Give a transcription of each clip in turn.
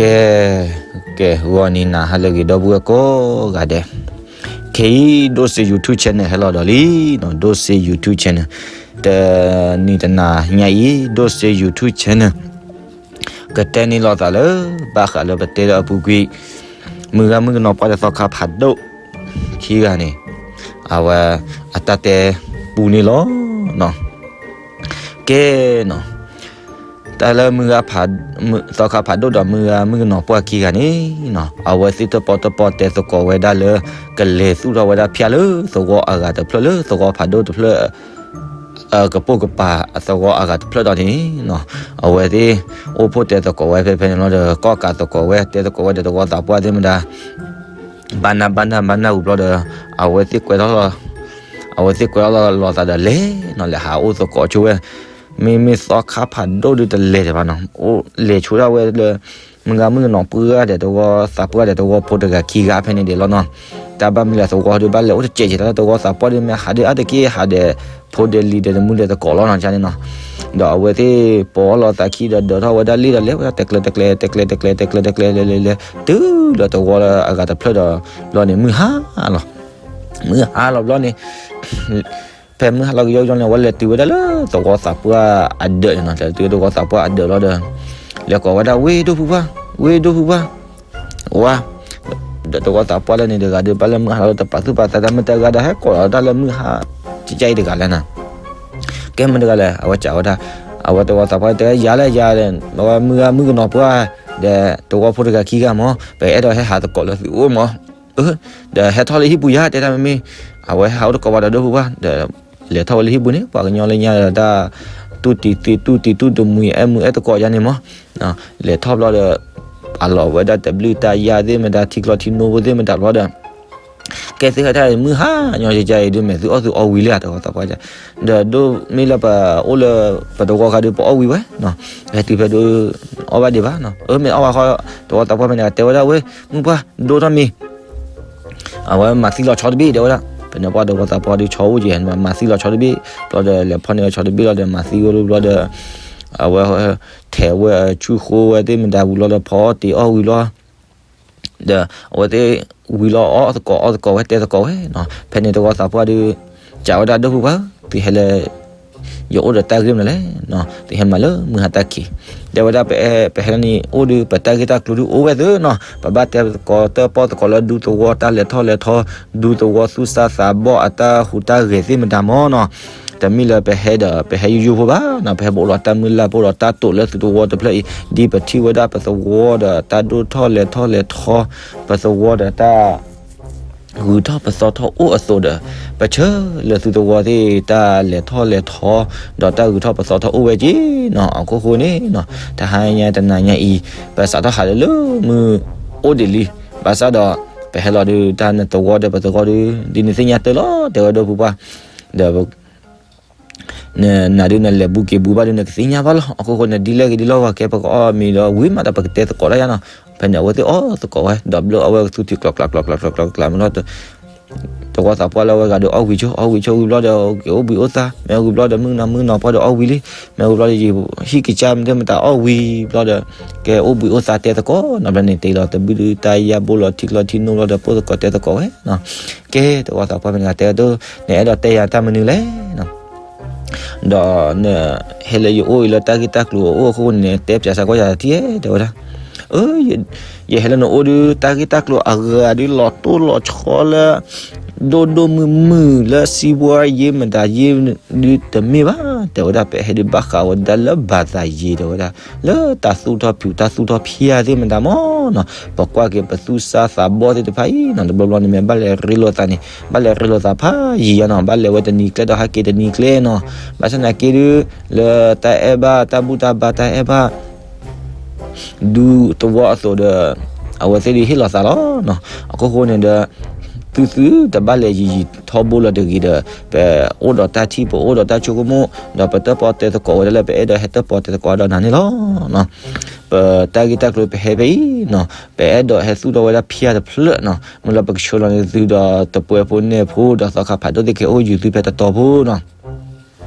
ကဲ, ကဲ, ဂီၤနံၤနၤဟါလၢအဂ့ၤ ဒီပုၢ်ဝဲၢ်ကိးဂၤဒဲး, ခဲအံၤ ဒိၣ်စ့ YouTube channel ဟဲလီၤဒီးလံနီၤ, ဒိၣ်စ့ YouTube channel တနံၤတနၤညါအံၤ ဒိၣ်စ့ YouTube channel ကတဲန့ၢ်လိာ်သးလၢ ဘၣ်ဃးလၢပတဲဒီးအပူၤကွံာ် မုၢ်ဂၤမုၣ်ကနီၤပှၢ်ဒီးသီခါဖးဒိၣ်ခံဂၤန့ၣ် အဝဲအတၢ်တဲပူန့ၣ်လီၤ. ကဲနီၤ, တၢ်လၢမုၢ်ဂၤဖး, သီခါဖးဒိၣ်ဒီးမုၢ်ဂၤမုၣ်ကနီၤပှၢ်ခံဂၤန့ၣ်နီၤ, အဝဲသ့ၣ်တပီတပီတဲသကိးဝဲဒၣ်လၢ ကလဲၤသူၣ်ထီၣ်ဝဲဒၣ်ဖၠၣ်လၢသဝီအဂၤတဖျၢၣ်လၢသဝီဖးဒိၣ်တဖျၢၣ် အကပိာ်ကပၤအသဝီအဂၤတဖျၢၣ်ဒီးန့ၣ်နီၤ, အဝဲသ့ၣ်အိၣ်ဖှိၣ်တဲသကိးဝဲဖဲဖဲန့ၣ်လီၤဒီး ကီၣ်ကးသကိးဝဲ တဲသကိးဝဲဒီးသဝီသးပှၢ်သ့ၣ်မတၤ ဘၣ်နၢ်ဘၣ်နၢ်ဘၣ်နၢ်ဝံၤဘျီဒီး အဝဲသ့ၣ်ကွဲးထီၣ်လီၤ, အဝဲသ့ၣ်ကွဲးထီၣ်လီၤသးဒီးလဲၤနီၤ လဲၤဟးအိၣ်သကိးဆိဝဲ, မ့မ့ၢ်သီခါဖးဒိၣ်ဒုးတလဲၤဒံးဘၣ်နီၤ, အိၣ်လဲၤဆိဒၣ်ဝဲလၢ မုၢ်ဂၤမုၣ်ကနီၤပှၢ်ဒီးသဝီသးပှၢ်ဒီးသဝီဖိတဂၤခံဂၤဖဲန့ၣ်ဒံးလီၤနီၤ, တၢ်ဘၣ်မနုၤလဲၣ်သဝီဒုးဘၣ်လဲၤအိၣ်တစဲးကဲးတၢ်လၢသဝီသးပှၢ်ဒုး မ့ၢ်ဟးဒုးအါတက့ၢ် ဟးဒီးဖိဒဲလံၤဒီးတမူဒီးသကိးလီၤနီၤန့ၣ်နီၤ, ဒီးအဝဲသ့ၣ်ပိာ်အီၤလီၤသးခံဒီးဒၢးထီၣ်ဝဲဒၣ်လ့ၣ်ဒီးလဲၤဝဲဒၣ်တကျဲၤတကျဲၤ တကျဲၤတကျဲၤ တကျဲၤတကျဲၤ လဲၤလဲၤလဲၤလဲၤ တုၤလၢသဝီလၢအဂၤတဖျၢၣ်ဒီး ဘျီန့ၣ်မုၢ်ဟါလီၤ, မုၢ်ဟါလီၤဘျီန့ၣ် ဖဲမုၢ်ဟါလီၤကယီကယီန့ၣ် အဝဲလဲၤတုၤဝဲဒၣ်လၢသဝီသးပှၢ်အဒၢးန့ၣ်နီၤ, လဲၤတုၤသဝီသးပှၢ်အဒၢးလီၤဒီး လဲၤကိးဝဲဒၣ် ဝ့ၢ်ဒိၣ်ဖုပှၢ်, ဝ့ၢ်ဒိၣ်ဖုပှၢ်, ဝါ, ဒီးသဝီသးပှၢ်လၢန့ၣ်တဂၤဒုး ဘၣ်လၢမုၢ်ဟါလီၤတပာ်သူၣ်ပာ်သးတၢ် မ့ၢ်တဂၤဒီးဟဲကိးလီၤတၢ်လၢမုၢ်ဟါ ကကဲအံၤတဂၤလဲၣ်နီၤ, ကဲမ့ၢ်တဂၤလဲၣ် အဝဲစံးဝဲဒၣ်, အဝဲသဝီသးပှၢ်တဲ ယၤလဲၣ်ယၤလဲၣ် အဝဲမုၢ်ဂၤမုၣ်ကနီၤပှၢ် ဒီးသဝီဖိတဂၤခံဂၤမး ပအဲၣ်ဒိးဟဲဟးသကိးလၢသုအိၣ်မး ဒီးဟဲထီၣ်လၢဟံၣ်ပူၤယၤ တဲဒၣ်မ့မ့ၢ်, အဝဲဟဲဟးအိၣ်သကိးဘၣ်ဒီးဒိၣ်ဖုပှၢ် ဒီးလဲၤထီၣ်ဝဲလၢဟံၣ်ပူၤန့ၣ် ပှၤကညီလၢညါဒီးတၢ် တူၢ်တံၤသ့တူၢ်တံၤတူၢ်တမှံၤ အဲၣ်မုာ်အဲၣ်သကိးယၤန့ၣ်မး, လဲၤထီၣ်ဘျီဒီး အလီၤဝဲဒၣ်တဘျုးတၢ်ယၤသ့ၣ်မတၤ ထံကျီထံနိဖိသ့ၣ်မတၤဘျီဒီး ကဲသုဟဲထီၣ်မုၢ်ဟါညီကကဲအံၤဒုး မ့ၢ်သုအီၣ်သုအီဝံၤလံဧါ သဝီသးပှၢ်, ဒီးဒိၣ်မ့ၢ်လၢပအိၣ်လၢပသဝီဃါဒုး ပအီၣ်ဝံၤဝဲ, ဟဲတုၤဖဲဒုး အီၣ်ဘၣ်ဒံးဘၣ်, အၢ မ့ၢ်အီၣ်ဘၣ်ဃီ, သဝီသးပှၢ်ဖဲန့ၣ် တဲဝဲဒၣ်ဝဲ မုၢ်ပှၢ် ဒိၣ်ထီၣ်မံၤ အဝဲမၤသံလီၤဆီတဘ့ၣ် တဲဝဲဒၣ်, ဖဲန့ၣ်ပှၢ်သဝီသးပှၢ်ဒုး ဆီအိၣ်က့ၤ မၤသံလီၤဆီတဘ့ၣ်, ဘျီဒီးလဲၤဖီၣ်န့ၢ်ဆီတဘ့ၣ်လီၤဒီး မၤသံဝဲလီၤဘျီဒီး အဝဲ ထဲးဝဲအဆူၣ်ဃိဝဲသ့ၣ်မတၤဝံၤလီၤဒီး ဖီအီၣ်တ့ၤအီၣ်ဝံၤလီၤ ဒီးအဝဲသ့ၣ်ဝံၤလီၤအီၣ်သကိးအီၣ်သကိးဝဲတဲသကိးဝဲနီၤ, ဖဲန့ၣ်သဝီသးပှၢ်ဒုး စံးဝဲဒၣ်ဒိၣ်ဖုပှၢ်, သုဟဲလၢ ယအိၣ်ဒီးတၢ်ဂ့ၢ်မနုၤလဲၣ်နီၤ, သုဟဲမၤလၢမုၢ်ဟါတၢ်ခံး, တဲဝဲဒၣ်ပဟဲလၢနအိၣ်ဒုး ပတၢ်ဂ့ၢ်တၢ်ကျိၤဒုးအိၣ်ဝဲသုနီၤ, ပဘၣ်တဲသကိးတၢၣ်ပီၣ်သကိးလၢဒူသဝီတၢ်လဲၤထီၣ်လဲၤထီ, ဒူသဝီသူၣ်စၢ်သးဘီၣ်အတၢ်ဟူးတၢ်ဂဲၤသ့ၣ်မတၤမးနီၤ တမ့ၢ်လၢပဟဲဒီး ပဟဲယိယိဖိဘၣ်နီၤ, ပဟဲပအိၣ်ဒီးတၢ်မုၢ်လၢ် ပအိၣ်ဒီးတၢ်တိာ်လၢသုသဝီတဖျၢၣ်အံၤ, ဒ်ပထံၣ်ဝဲဒၣ်ပသဝီဒီးတၢ်ဒိၣ်ထီၣ်လဲၤထီၣ်လဲၤထီ, ပသဝီဒီးတၢ် ဂုၤထီၣ်ပသီထီၣ်အိၣ်အသိးဒီး, ပဆၢလၢသုသဝီသ့ၣ်တၢ်လဲၤထီၣ်လဲၤထီ, ဒီးတၢ်ဂုၤထီၣ်ပသီထီၣ်အိၣ်ဝဲက့ၤနီၤ, အခိၣ်ဃိန့ၣ်နီၤ, တဟါညါတနၤညါအံၤ, ပစးထီၣ်ဟးလၢလၢမုၢ်အိၣ်ဒံးလံ, ဘၣ်ဆၣ်ဒီး ပဟဲလီၤဒုး တၢ်နသဝီဒီးပသဝီဒုး ဒ်နသ့ၣ်ညါတၢ်လီၤ တဲဝဲဒိၣ်ဖုပှၢ်, ဒီး နနၤဒုးနလဲၤဘူးက့ၤဘူးဘၣ်ဒုး နကသ့ၣ်ညါဘၣ်လီၤ, အခိၣ်ဃိန့ၣ် ဒ်လဲၣ်ဂ့ၤဒ်လဲၣ်ဂ့ၤ ကဲပကအီၣ်မ့ၤဒီးဝံၤမးဒီး ပကတဲသကိးလၢယၤနီၤ, ဖဲန့ၣ် အဝဲသ့ၣ်အီၣ်သကိးဝဲ ဒီးဘျီအဝဲကသူထံကျိးကျးကျိးကျးကျိးကျးကျးမးလီၤ, သဝီသးပှၢ်လၢအဝဲဂၤဒုးအီၣ်ဝံၤဆိ အီၣ်ဝံၤဆိဝံၤဘျီဒီး ကအိၣ်ဘှံးအိၣ်သါ မ့ၢ်ဝံၤဘျီဒီး မုၣ်ကနီၤမုၣ်ကနီၤပှၢ်ဒီးအီၣ်ဝံၤလံ, မ့ၢ်ဝံၤဘျီဒီး ယဟံၣ်ကစၢ်မ့ၢ်တမ့ၢ်တၢ်အီၣ်ဝံၤဘျီဒီး ကဲအိၣ်ဘှံးအိၣ်သါတဲသကိးနီၤ, ဘျီန့ၣ် တ့လီၤတဘုဒုးတၢ်ယါဘိလီၤထံကျိးထံနိလီၤဒီး ပိၢ်သကိးတဲသကိးဝဲနီၤ, ကဲ သဝီသးပှၢ်ဖဲန့ၣ် တဲဒိၣ် နအဲၣ်ဒိးတဲယၤတၢ်မနုၤလဲၣ်နီၤ ဒီးနဟဲလၢယအိၣ်အံၤလၢတၢ်ဂ့ၢ်တၢ်ကျိၤအအိၣ်အဃိန့ၣ် တဲပၠးစၢ်ကွၢ်ယၤတထံၣ် တဲဝဲဒၣ်, အၢ ယဟဲလၢနအိၣ်ဒုး တၢ်ဂ့ၢ်တၢ်ကျိၤအဂၤဒုး လီၤတိၢ်လီၤဆီလၢ ဒိၣ်ဒိၣ်မုၢ်မုၢ်လၢစံးဘှါယ့မတၤယ့ဒုးတမ့ၢ်ဘၣ်, တဲဝဲဒၣ် ပဟဲဒုးဘၣ်ဃးဝဲဒၣ်လၢဘၣ်သးယ့ တဲဝဲဒၣ်, လၢတၢ်သူၣ်ထီၣ်ဖုး တၢ်သူၣ်ထီၣ်ဖျါသ့ၣ်မတၤမးနီၤ, ပကွၢ်က့ၤပသူၣ်စၢ်သးဘီၣ်သ့ၣ်တဖၣ်အံၤနီၤ တဘျီဘျီန့ၣ် မ့ၢ်ဘၣ်လဲၤရ့လိာ်သးန့ၣ် ဘၣ်လဲၤရ့လိာ်သးဖးယံာ်ယံာ်နီၤ, ဘၣ်လဲၤဝဲတနံၤကျဲဒီးဟဲက့ၤတနံၤကျဲနီၤ, ဘၣ်ဆၣ်သနာ်က့ဒုး လၢတၢ်အဲၣ်ဘၣ်တၢ်ဘူၣ်တၢ်ဘါတၢ်အဲၣ်ဘၣ် ဒူသဝီအသိးဒီး အဝဲသ့ၣ်ဒုးဟ့ၣ်လီၤသးလီၤနီၤ, အခိၣ်ဃိန့ၣ်ဒီး သုသုတဘၣ်လဲၤယံာ်ယံာ်ထီဘိလၢတဂ့ၤဒီး ပအိၣ်ဒီးတၢ်ထံၣ် ပအိၣ်ဒီးတၢ်ဆိကမိၣ် ဒီးပတၢၣ်ပီၣ်တဲသကိးဝဲဒၣ်လၢ ပအဲၣ်ဒိးဟဲတၢၣ်ပီၣ်တဲသကိးဒီးနၤန့ၣ်လီၤ. ပတၢ်ဂ့ၢ်တၢ်ကျိၤပဟဲဖဲအံၤနီၤ, ပအဲၣ်ဒိးဟဲသူၣ်ထီၣ်ဝဲဒၣ်ဖၠၣ်တဖျၢၣ်နီၤ, မ့ၢ်လၢပကဆှၢလီၤန့ၢ်သုဒီးတပှဲၤဖိနဲၣ်ဖိ ဒီးသီခါဖးဒိၣ်သ့ၣ်ကဟဲအိၣ်ယုာ်သုဖဲတတီၤဖိနီၤ,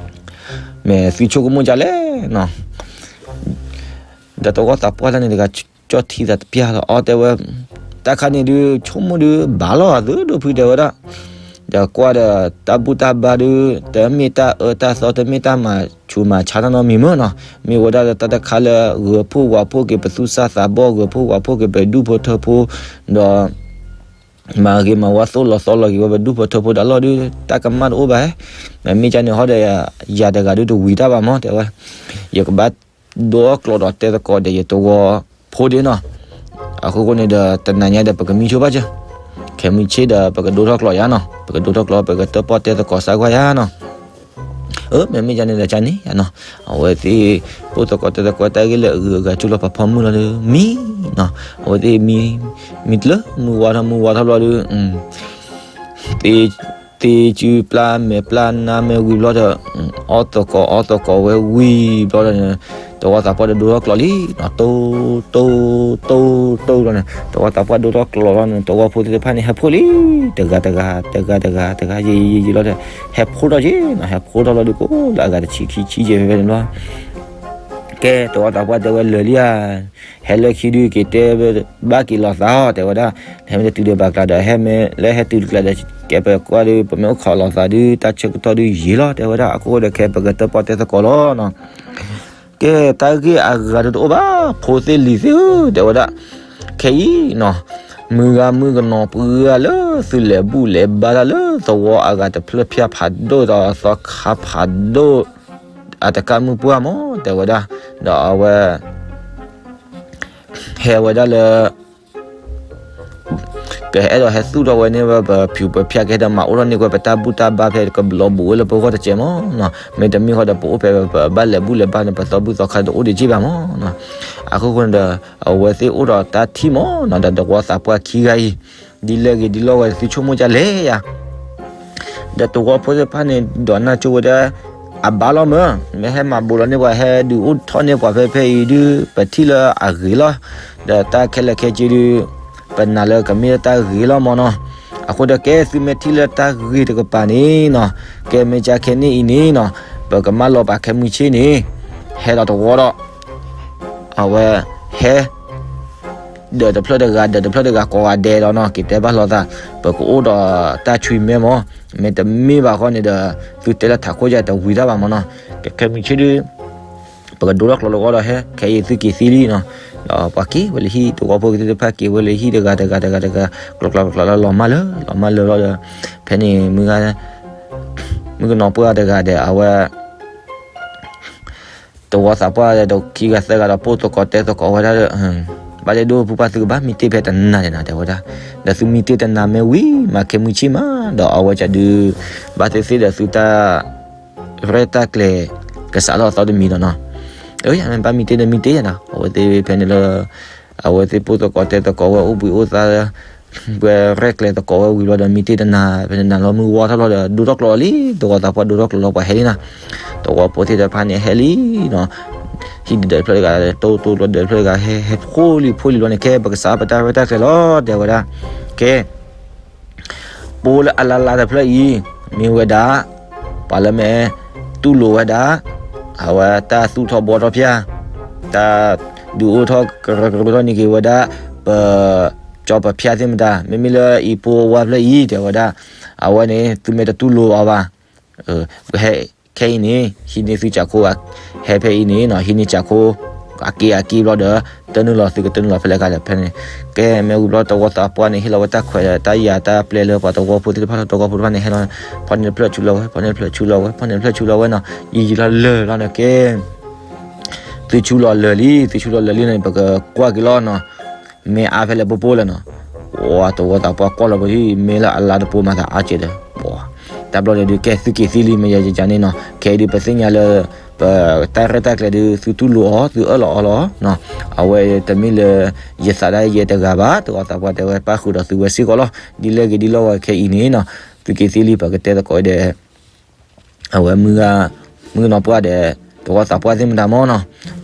မ့ၢ်သုဆိကမိၣ်ဒ်လဲၣ်နီၤ, ဒီးသဝီသးပှၢ်လၢန့ၣ်တဂၤ ကၠီၣ်ထံသးတပျၢ်လီၤအီၤ တဲဝဲ, တၢ်ခါန့ၣ်ဒုး ဆိကမိၣ်ဒုး ဘၣ်လီၤအသုဒိၣ်ဖု တဲဝဲဒၣ်, ဒီးကွၢ်ဒီးတၢ်ဘူၣ်တၢ်ဘါဒုး တမ့ၢ်တၢ်အၢတၢ်သီ တမ့ၢ်တၢ်မၤဆူးမၤဆါတၢ်နီတမံၤမ့ၢ်နီၤ, မ့ၢ်ဝဲဒၣ်လၢတၢ်တခါလၢ ဂၢၤဖှိၣ်ဝးဖှိၣ်က့ၤပသူၣ်စၢ်သးဘီၣ် ဂၢၤဖှိၣ်ဝးဖှိၣ်က့ၤပဒူၣ်ဖိထၢဖိ, ဒီး မၤဂ့ၤမၤဝါသိၣ်လီၤသီလီၤက့ၤဝဲပဒူၣ်ဖိထၢဖိဒီးလီၢ်ဒုး တၢ်ကမၣ်တအိၣ်ဘၣ်, မ့မ့ၢ်ကန့ၣ်ဟီဒီး ယၤတဂၤဒုးတဝံၤတၢ်ဘၣ်မး တဲဝဲ, ယကဘၣ်ဒိထီၣ်ကျိးဒီးတဲသကိးဒီးယတဝီဖိဒ့နီၤ, အဃိဃိန့ၣ်ဒီး တနၤညါဒီးပကမံဆိဘၣ်စၢၤ, ခဲမုၢ်ဆ့ၣ်ဒီးပကဒိထီၣ်ကျိးယါနီၤ, ပကဒိထီၣ်ကျိး ပကတၢၣ်ပီၣ်တဲသကိးစၢ်ကွၢ်ယါနီၤ အၢ မ့မ့ၢ်ကန့ၣ်ဒီးကန့ၣ်ယါနီၤ, အဝဲသ့ၣ် ပိၢ်သကိးတဲသကိးတၢ်ဂ့ၢ်လၢအဂုၤအဂၤ ကၠူလီၤပာ်ဖီမုၢ်လီၤဒီး မံနီၤ, အဝဲသ့ၣ်မံ, မံတလၢ မုၢ်ဝါထီၣ် မုၢ်ဝါထီၣ်ဘျီဒီး သ့, သ့စုပျၢ်မဲာ်ပျၢ်နါမဲာ်ဝံၤဘျီဒီး, အီၣ်သကိးအီၣ်သကိးဝဲဝံၤဘျီဒီး, တဝီသးပှၢ်ဒီးဒိထီၣ်ကျိးလံနီၤ, တိၢ်, တိၢ်, တိၢ်, တိၢ်လီၤန့ၣ် တဝီသးပှၢ်ဒိထီၣ်ကျိးလီၤန့ၣ် တဝီဖိသ့ၣ်တဖၣ်န့ၣ် ဟဲဖှိၣ်လံ, တဂၤတဂၤ တဂၤတဂၤ တဂၤယံာ်ယံာ်ယံာ်လီၤဒီး ဟဲဖှိၣ်ထီၣ်က့နီၤ, ဟဲဖှိၣ်ထီၣ်လီၤဒီးကိးလၢအဂၤတဆံခံဆံယဲၢ်ဖဲဖဲန့ၣ်လီၤ ကဲ တဝီသးပှၢ်တဲဝဲလၢာ်လံဧါ, ဟဲလၢခံဒုးက့ၤတဲဘၣ်က့ၤလိာ်သးအီၤ တဲဝဲဒၣ်, ဟဲမ့ၢ်တတုၤဒီးဘၣ်ကျါဒီး ဟဲမ့ၢ်လၢဟဲတုၤတကျါဒီး ကဲပကွၢ်ဒုး ပမ့ၢ်အိၣ်ခိးလိာ်သးဒုး တၢ်ဆၢကတီၢ်ဒုးယံာ်လီၤ တဲဝဲဒၣ်, အဃိဒီးခဲပကတၢၣ်ပီၣ်တဲသကိးလီၤနီၤ. ကဲ တၢ်ဂ့ၢ်အဂၤဒုးတအိၣ်ဘၣ် ဖိသ့ၣ်လံၤသ့ၣ်ဧၢ တဲဝဲဒၣ်, ခဲအံၤနီၤ, မုၢ်ဂၤမုၣ်ကနီၤပှၢ်ဂၤလၢသုလဲၤဘူၣ်လဲၤဘါတၢ်လၢသဝီအဂၤတဖျၢၣ်ဖၠၣ်ဖးဒိၣ်ဒီးသီခါဖးဒိၣ် အတကၣ်မုၢ်ပှၢ်မး တဲဝဲဒၣ်, ဒီးအဝဲ ဟဲဝဲဒၣ်လၢ ကဟဲဒီးဟဲသူၣ်ထီၣ်ဝဲန့ၢ်ဝဲ ပဖၠူးပဖၠၣ် ကဟဲဒီးမၤအိၣ်ထီၣ်န့ၢ်ဝဲပတၢ်ဘူၣ်တၢ်ဘါဖဲကဘျီဘူးဝဲလၢပဂီၢ်တစဲးမးနီၤ, မ့တမ့ၢ်ဃီဒီးပအိၣ်ဖဲပဘၣ်လဲၤဘူၣ်လဲၤဘါန့ၣ် ပသီဘူၣ်သီခါတအိၣ်ဒံးက့ဘၣ်မးနီၤ, အဃိဃိန့ၣ်ဒီး အဝဲသ့ၣ်အိၣ်ဒီးတၢ်ထံၣ်မးနီၤ ဒီးတဝီသးပှၢ်ခံဂၤအံၤ ဒ်လဲၣ်ဂ့ၤဒ်လဲၣ်ဂ့ၤ သုဆိကမိၣ်ဒ်လဲၣ်ယါ ဒီးတဝီဖိသ့ၣ်တဖၣ်န့ၣ် ဒိးနၢ်ကၠိဝဲဒၣ် အဘၣ်လီၤမး, မ့ၢ်ဟဲမၤဘူးလီၤန့ၢ်ပှၤ ဟဲဒုးအိၣ်ထီၣ်န့ၢ်ပှၤဖဲဖဲအံၤဒုး ပထံၣ်လၢအဂ့ၤလီၤ, ဒီးတၢ်ခဲလၢာ်ခဲဆ့ဒုး ပနာ်လၢကမ့ၢ်လၢတၢ်ဂ့ၤလီၤမးနီၤ, အဃိဒီးကဲသုမ့ၢ်ထံၣ်လၢတၢ်ဂ့ၤတကပၤန့ၣ်နီၤ, ကဲမ့ၢ်ကါခဲန့ၣ်အံၤန့ၣ်နီၤ, ပကမၢလီၤပာ်ခဲမုၢ်ဆ့ၣ်န့ၣ်, ဟဲဒီးတဝီဒီး အဝဲ ဟဲ ဒီးတဖျၢၣ်တဂၤ ဒီးတဖျၢၣ်တဂၤ ကိးဂၤဒဲးဒီးနီၤ က့ၤတဲဘၣ်လိာ်သး, ပကအိၣ်ဒီးတၢ်ဆွံမဲမး, မ့တမ့ၢ်ဘၣ်ဃီန့ၣ်ဒီး သုတဲလၢထးခိၣ်ယါတဝံၤတၢ်ဘၣ်မးနီၤ, ကဲခဲမုၢ်ဆ့ၣ်ဒုး ပကဒိထီၣ်ကျိးလၢဂီၢ်ဒီးဟဲ ခဲအံၤသုက့ၤသံလံနီၤ, ဒီးပှၤက့ၤဝဲလၢဟံၣ် တဝီဖိသ့ၣ်တဖၣ်က့ၤဝဲလၢဟံၣ်တဂၤတဂၤတဂၤတဂၤ ကျိးကျိးကျိးလီၤမၢ်လၢ လီၤမၢ်လၢလီၤဒီး ဖဲန့ၣ် မုၣ်ကနီၤပှၢ်တဂၤဒီး အဝဲ တဝီသးပှၢ်ဒီးခံဂၤသၢဂၤဒီး ပိၢ်သကိးတဲသကိးဝဲဒၣ်ဒီး ဘၣ်ဒဲဒိၣ် ပုၢ်ပၢ် သုကဘၣ်မံတ့ၢ်ဖဲတနၤန့ၣ်နီၤ တဲဝဲဒၣ်, ဒီးသုမံတ့ၢ်တနၤမ့ၢ်ဝံၤ မၤခဲမုၢ်ဆ့ၣ်မး ဒီးအဝဲကဒုး ဘၣ်သ့ၣ်သ့ၣ်ဒီးသုတၢ် ရဲၣ်တၢ်ကျဲၤ ကစးထီၣ်အသီတမံၤဒီးနီၤ, အမ့ၢ်ဘၣ်မံတ့ၢ်ဒီးမံတ့ၢ်ယါနီၤ အဝဲသ့ၣ်ဖဲန့ၣ်လၢ အဝဲသ့ၣ်ပိၢ်သကိးတဲသကိးဝဲအိၣ်ဘှံးအိၣ်သါ ပှဲၤရဲၣ်ကျဲၤသကိးဝဲဝံၤဘျီဒီး မံတ့ၢ်တနၤ ဖဲန့ၣ်နၤလီၤမုၢ်ဝါထီၣ်ဘျီဒီး ဒိၣ်ထီၣ်ကျိးလီၤလံ တဝီသးပှၢ်ဒိၣ်ထီၣ်ကျိးလီၤ ပှၤဟဲလံနီၤ, တဝီဖိသ့ၣ်တဖၣ်န့ၣ်ဟဲလံနီၤ, ဟံၣ်ဒီးတဖျၢၣ်တဂၤ တိတိလီၤဒီးတဖျၢၣ်တဂၤ ဟဲဟဲဖိလံၤဖိလံၤလီၤန့ၣ် ကဲပကစးပတၢ်ရဲၣ်တၢ်ကျဲၤလီၤ တဲဝဲဒၣ်, ကဲ ပိလၢအလါလါတဖျၢၣ်အံၤ မ့ၢ်ဝဲဒၣ် ပှၤလၢမ့ၢ် တူၢ်လိာ်ဝဲဒၣ် အဝဲတၢ်သူၣ်ထီၣ်ဘှီထီၣ်ဖၠၣ် တၢ်ဒုးအိၣ်ထီၣ်ကရၢကရိထီၣ်န့ၢ်က့ၤဝဲဒၣ် ပ ကၠီပဖၠၣ်သ့ၣ်မတၤ မ့မ့ၢ်လၢအံၤပိဝါဖျၢၣ်အံၤ တဲဝဲဒၣ် အဝဲန့ၣ် သုမ့ၢ်တတူၢ်လိာ်အီၤဘၣ် ပဟဲခဲအံၤန့ၣ် ဟံးန့ၢ်သုစးခိၣ် ဟဲဖဲအံၤန့ၣ်နီၤ ဟံးန့ၢ်စးခိၣ် အက့ၢ်အက့ၢ်ဘျီဒီး တၢ်နုာ်လီၤသုကတၢ်နုာ်လီၤဖဲလဲၣ်ကလဲၣ်ဖဲန့ၣ် ကဲမ့ၢ်ဝံၤဘျီတဝီသးပှၢ်န့ၣ် ဟ့ၣ်လီၤဝဲတၢ်ခွဲးတၢ်ယာ်တၢ်ပျဲလၢပှၤတဝီဖိသ့ၣ်တဖၣ်လီၤ တဝီဖိတဖၣ်န့ၣ် ဟဲလီၤ ဖီၣ်န့ၢ်တဖျၢၣ်ဆူလီၤဝဲ ဖီၣ်န့ၢ်တဖျၢၣ်ဆူလီၤဝဲ ဖီၣ်န့ၢ်တဖျၢၣ်ဆူလီၤဝဲနီၤ ယံာ်ယံာ်လီၤလၢာ်လီၤန့ၣ်ကဲ သုဆူလီၤလၢာ်လံ သုဆူလီၤလၢာ်လံန့ၣ် ပကကွၢ်က့ၤလီၤနီၤ မ့ၢ်အါဖဲလဲၣ်ပိပိလဲၣ်နီၤ ဝဲတဝီသးပှၢ်ကွၢ်လီၤပှၤဟံၣ် မ့ၢ်လၢအလါတပိမၤသးအါကဲဒီး ပှၤ တၢ်ဘျီဒီးဒုးကဲသုက့ၤသံလံ မ့ၢ်ယၤယၤန့ၣ်နီၤ ခဲအံၤဒုးပသ့ၣ်ညါလၢ ပတၢ်ရဲၣ်တၢ်ကျဲၤဒုး သုတူၢ်လိာ်အီၤ သုအၢၣ်လီၤအီလီၤနီၤ အဝဲတမ့ၢ်လၢ ယသးဒၣ်ယဲတဂၤဘၣ် တဝီသးပှၢ်တဲဝဲပၣ်ဃုာ်ဒီးသုဝဲစ့ၢ်ကီးလီၤ ဒ်လဲၣ်ဂ့ၤဒ်လဲၣ်ဂ့ၤခဲအံၤန့ၣ်နီၤ သုက့ၤသံလံ ပကတဲသကိးဒီး အဝဲ မုၣ်ကနီၤပှၢ်ဒီး တဝီသးပှၢ်သ့ၣ်မတၤမ့ၢ်နီၤ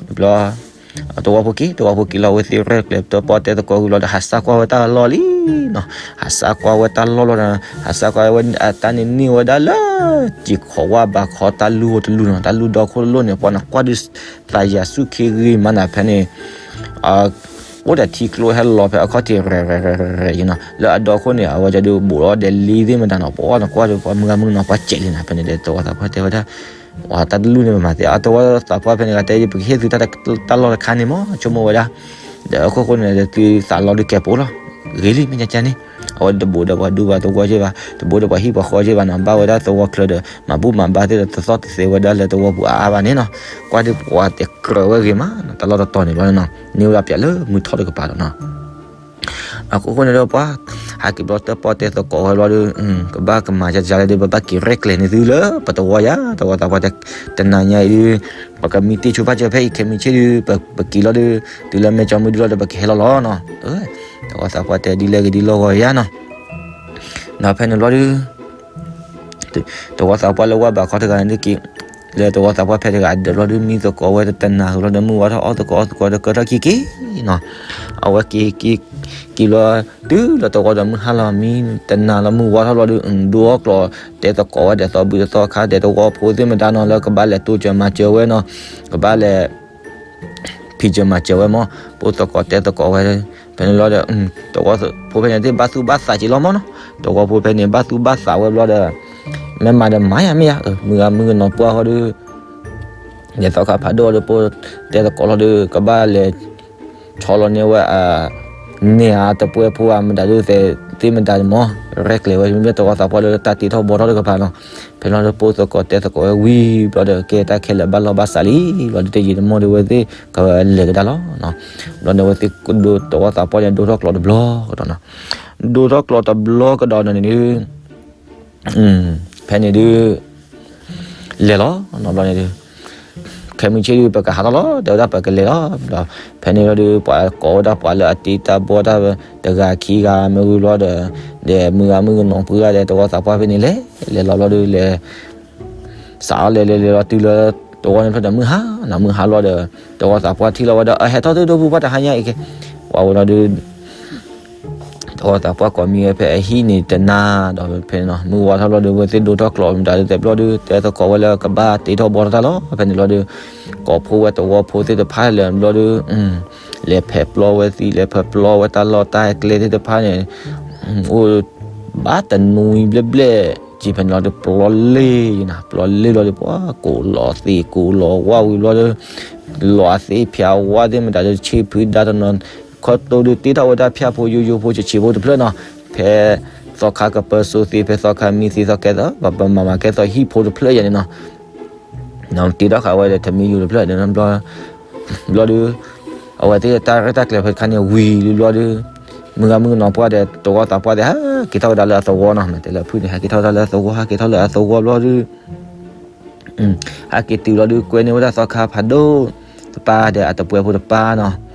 ဘျီ တဝီဖိက့ၤ တဝီဖိက့ၤလီၤ အဝဲသ့ၣ်ရဲၣ်ကျဲၤတၢ်ပီၣ်တဲသကိးဝံၤလီၤဒီး ဟးစၢ်ကွၢ်ဝဲတၢ်လီၢ်လံနီၤ ဟးစၢ်ကွၢ်ဝဲတၢ်လီၢ်လီၤဒီး ဟးစၢ်ကွၢ်ဝဲအတၢ်န့ၣ်န့ၢ်ဝဲဒၣ်လၢ စံာ်ခိးဝါဘးခီတၢ်လူၢ်တလူၢ်နီၤ တၢ်လူၢ်ဒီခိၣ်လိၣ်န့ၣ် ပှၤန့ၣ်ကွၢ်ဒုးသးယၤဆူၣ်ခ့ဂ့ၤမးနၤဖဲန့ၣ် အ အိၣ်ဒီးထံကျိဟဲလီၤဖဲအခီၣ်ထံးရဲၣ်ရဲၣ်ရဲၣ်ရဲၣ်ယဲနီၤ, လၢအဒီခိၣ်န့ၣ် အဝဲဒုးဘူးဒီးဒဲးလံသ့ၣ်မတၤနီၤ, ပှၤနကွၢ်ဒီးပှၤမုၢ်ဂၤမုၢ်နီၤ ပှၤစဲးလံနၤ, ဖဲန့ၣ်ဒီးသဝီသးပှၢ်တဲဝဲဒၣ်, ဝဲတၢ်တလူၢ်န့ၣ် ပမၤသ့အသဝီသးပှၢ်ဖဲန့ၣ်ဂၤတဲ ပကဟ့ၣ်သုတၢ်လီၢ်တခါန့ၣ်မး ဆိကမိၣ်ဝဲဒၣ်, ဒီးအခိၣ်ဃိန့ၣ်ဒီးသုသးလီၤဒုးကဲးပိလီၤ, ဂ့ၤလံမ့ၢ်ညါကန့ၣ်, အဝဲတဘူးဒီးပှၤဒူပှၤသဝီက့ဘၣ်, တဘူးဒီးပှၤဟံၣ်ပှၤဃီက့ဘၣ်နီၤ, ဘၣ်ဝဲဒၣ်သဝီချၢဒီး မၤဘူၣ်မၤဘါသ့ၣ်ဒီးတသီၣ်တသဲဝဲဒၣ်လၢသဝီပူၤအါအါဘၣ်န့ၣ်နီၤ, ကွၢ်ဒုးပှၤတဲကြၢးဝဲဂ့ၤမးနီၤ, တၢ်လီၢ်တတီၤန့ၣ်ဘျီန့ၣ်နီၤ, န့ၢ်ဝဲဒၣ်ပၠးလၢမုၢ်ထီၣ်တကပၤဒီးနီၤ အခိၣ်ဃိန့ၣ်ဒီးပှၤ ဟးက့ၤဘျီတၢ်ပီၣ်တဲသကိးဝဲဘျီဒီး, ကဘၣ်ကမၤကကလဲၣ်ဒီး ပဘၣ်က့ၤရဲၣ်ကျဲၤန့ၢ်သုလၢပသဝီယါ, သဝီသးပှၢ်တဲ, တနၤညါအံၤဒုး, ပကမံတ့ၢ်ဆိဖးစၢၤဖဲအံၤ ခဲမုၢ်ဆ့ၣ်ဒုး, ပက့ၤလီၤဒီး, တုၤလၢမဲာ်ကၠီမုၢ်ဒုလီၤဒီး ပကဟဲလီၤလီၤနီၤ, သဝီသးပှၢ်တဲဒ်လဲၣ်ဂ့ၤဒ်လဲၣ်ဂ့ၤယါနီၤ, ဒီးဖဲန့ၣ်ဘျီဒီး သဝီသးပှၢ်လၢဝၢ်ဘးခီတဂၤန့ၣ်ဒုးက့ၤ, လၢသဝီသးပှၢ်ဖဲတဂၤဒီးဘျီဒီး မံသကိးဝဲတနၤဃီဘျီဒီး မုၢ်ဝါထီၣ်အီၣ်သကိးအီသကိးဒီး ကၢထီၣ်ခံက့ၤနီၤ, အဝဲက့ၤက့ၤက့ၤလီၤ, တုၤလီၤသဝီဒီးမုၢ်ဟါလီၤ မံတနၤလီၤ မုၢ်ဝါထီၣ်ဘျီဒီး ဒိထီၣ်ကျိးတဲသကိးဝဲဒီးသီဘုၣ်သီခါ ဒီးသဝီဖိသ့ၣ်မတၤနီၤ လၢကဘၣ်လဲၤတိစၢၤမၤစၢၤဝဲနီၤ, ကဘၣ်လဲၤ ဖံးစၢၤမၤစၢၤဝဲမး, ပိာ်သကိးတဲသကိးဝဲ, ဖဲန့ၣ်လီၤဒီး သဝီဖိဖဲန့ၣ်သ့ၣ်ဘၣ်သူၣ်ဘၣ်သးက့ၤလီၤမးနီၤ, သဝီဖိဖဲန့ၣ် ဘၣ်သူၣ်ဘၣ်သးဝဲဘျီဒီး, မ့ၢ်မၤဒီးမၤယါမ့ၢ်ယါ, မုၢ်ဂၤမုၢ်ကနီၤပှၢ်ဃီဒီး, လဲၤသီခါဖးဒိၣ်ဒီး ပိာ်တဲသကိးလီၤဒီး ကဘၣ်လဲၤ ဆီလီၤန့ၢ်ဝဲအ, န့ၢ်အတပှဲၤဖိအမတၤဒုးသဲးသ့ၣ်မတၤမး, ရဲၣ်ကျဲၤဝဲ မ့ၢ်သဝီသးပှၢ်လၢတၢ်တ့ထီၣ်ဘှီထီၣ်တကပၤနီၤ, ဖဲန့ၣ်လီၤဒီး ပိာ်သကိးတဲသကိးဝဲဝံၤဘျီဒီး ကဲတၢ်ခဲလၢာ်ဘၣ်လီၢ်ဘၣ်စးလံ, ဘျီဒီးတယံာ်တမီၢ်ဒီး ဝဲသ့ၣ်ကလဲၤကဒါလီၤ, ဘျီန့ၣ် ဝဲသ့ၣ်ဒိသဝီသးပှၢ်န့ၣ် ဒိထီၣ်ကျိးတဘျီကဒီးနီၤ, ဒိထီၣ်ကျိးတဘျီကဒီးန့ၣ်ဒုး ဖဲန့ၣ်ဒုး လဲၤလီၤနီၤ, ဘျီန့ၣ်ဒုး ခဲမုၢ်ဆ့ၣ်ဒုး ပကဟးထီၣ်လီၤ တဲဝဲဒၣ် ပကလဲၤလီၤ, ဖဲန့ၣ်လီၤဒီး ပှၤကိးဝဲဒၣ်ပှၤလၢအတ့တၢ်ဘှီတၢ် တဂၤခံဂၤမ့ၢ်ဝံၤဘျီဒီး, ဒီးမုၢ်ဂၤမုၢ်ကနီၤပှၢ်ဂၤဒီး သဝီသးပှၢ်ဖဲန့ၣ်လဲၤ, လဲၤလီၤဘျီဒီးလဲၤ စးထီၣ်လဲၤလဲၤလဲၤလီၤတုၤလၢ သဝီန့ၣ်ဖျၢၣ်ဒီးမုၢ်ဟါနီၤ, မုၢ်ဟါလီၤဒီး သဝီသးပှၢ်ထံၣ်လီၤဝဲဒီး အဟဲထီၣ်သုဒိပူၤပှၢ်တဟါညါအံၤက့ၤ, ပှၤဝဲလီၤဒီး သဝီသးပှၢ်ကိးမံဝဲဖဲအဟံၣ်န့ၣ်တနၤ, ဒီးဖဲန့ၣ်နီၤ မုၢ်ဝါထီၣ်ဘျီဒီး ဝဲသ့ၣ်ဒိထီၣ်ကျိးမတၤဒုး တဲဘျီဒီး တဲသကိးဝဲလၢကဘၣ်တ့ထီၣ်ဘှီထီၣ်တၢ်လီၤ, ဖဲန့ၣ်လီၤဒီး ကိးဖှိၣ်ဝဲသဝီဖိသ့ၣ်တဖၣ်လဲၤဘျီဒီး လဲၤဖဲပျီဝဲသံ လဲၤဖဲပျီဝဲတၢ်လီၢ်တၢ်ကျဲသ့ၣ်တဖၣ်န့ၣ်, အိၣ် ဘၣ်တနွံဘျဲၣ်ဘျဲၣ်က့ၤ ဖဲန့ၣ်လီၤဒီး ပျီလ့ၢ်နီၤ, ပျီလ့ၢ်လီၤဒီး ပှၤကိးလီၤသ့ၣ်ကိးလီၤဝၣ်ဝံၤဘျီဒီး လီၤအသ့ၣ်ဖၠါဝၣ်သ့ၣ်မတၤဒီး ဆ့ဖုဒါတနီၤ, ခီတိၢ်ဒုးတ့ထီၣ်ဝဲဒၣ်ဖၠၣ်ဖိယိယိဖိဆံးဆံးဖိတဖျၢၣ်နီၤ, ဖဲသီခါကပၢၤစိသ့ ဖဲသီခါမံသ့ သီခါကဲသီး ပှၤပမၤမၤကဲသီးဟံၣ်ဖိတဖျၢၣ်ယဲန့ၣ်နီၤ, တ့ထီၣ်ဃာ်ဝဲဒီးထမံယိၤတဖျၢၣ်ဒီး ဘျီဒီး အဝဲသ့ၣ်တၢ်ရဲၣ်တၢ်ကျဲၤဖဲတခါန့ၣ်ဝံၤလံဘျီဒီး မုၢ်ဂၤမုၢ်ကနီၤပှၢ်ဒီး သဝီသးပှၢ်သ့ၣ် ဟဲက့ၤထီၣ်ဝဲဒၣ်လၢအသဝီနီၤ, မ့ၢ်တဲလၢဖုၣ်န့ၣ် ဟဲက့ၤထီၣ်ဝဲဒၣ်လၢအသဝီ ဟဲက့ၤထီၣ်လၢအသဝီဘျီဒီး ဟဲက့ၤတုၤဘျီဒီး ကွဲန့ၢ်ဝဲဒၣ်သီခါဖးဒိၣ်တပၢ်ဒီးအတပှဲၤဖိတပၢ်နီၤ,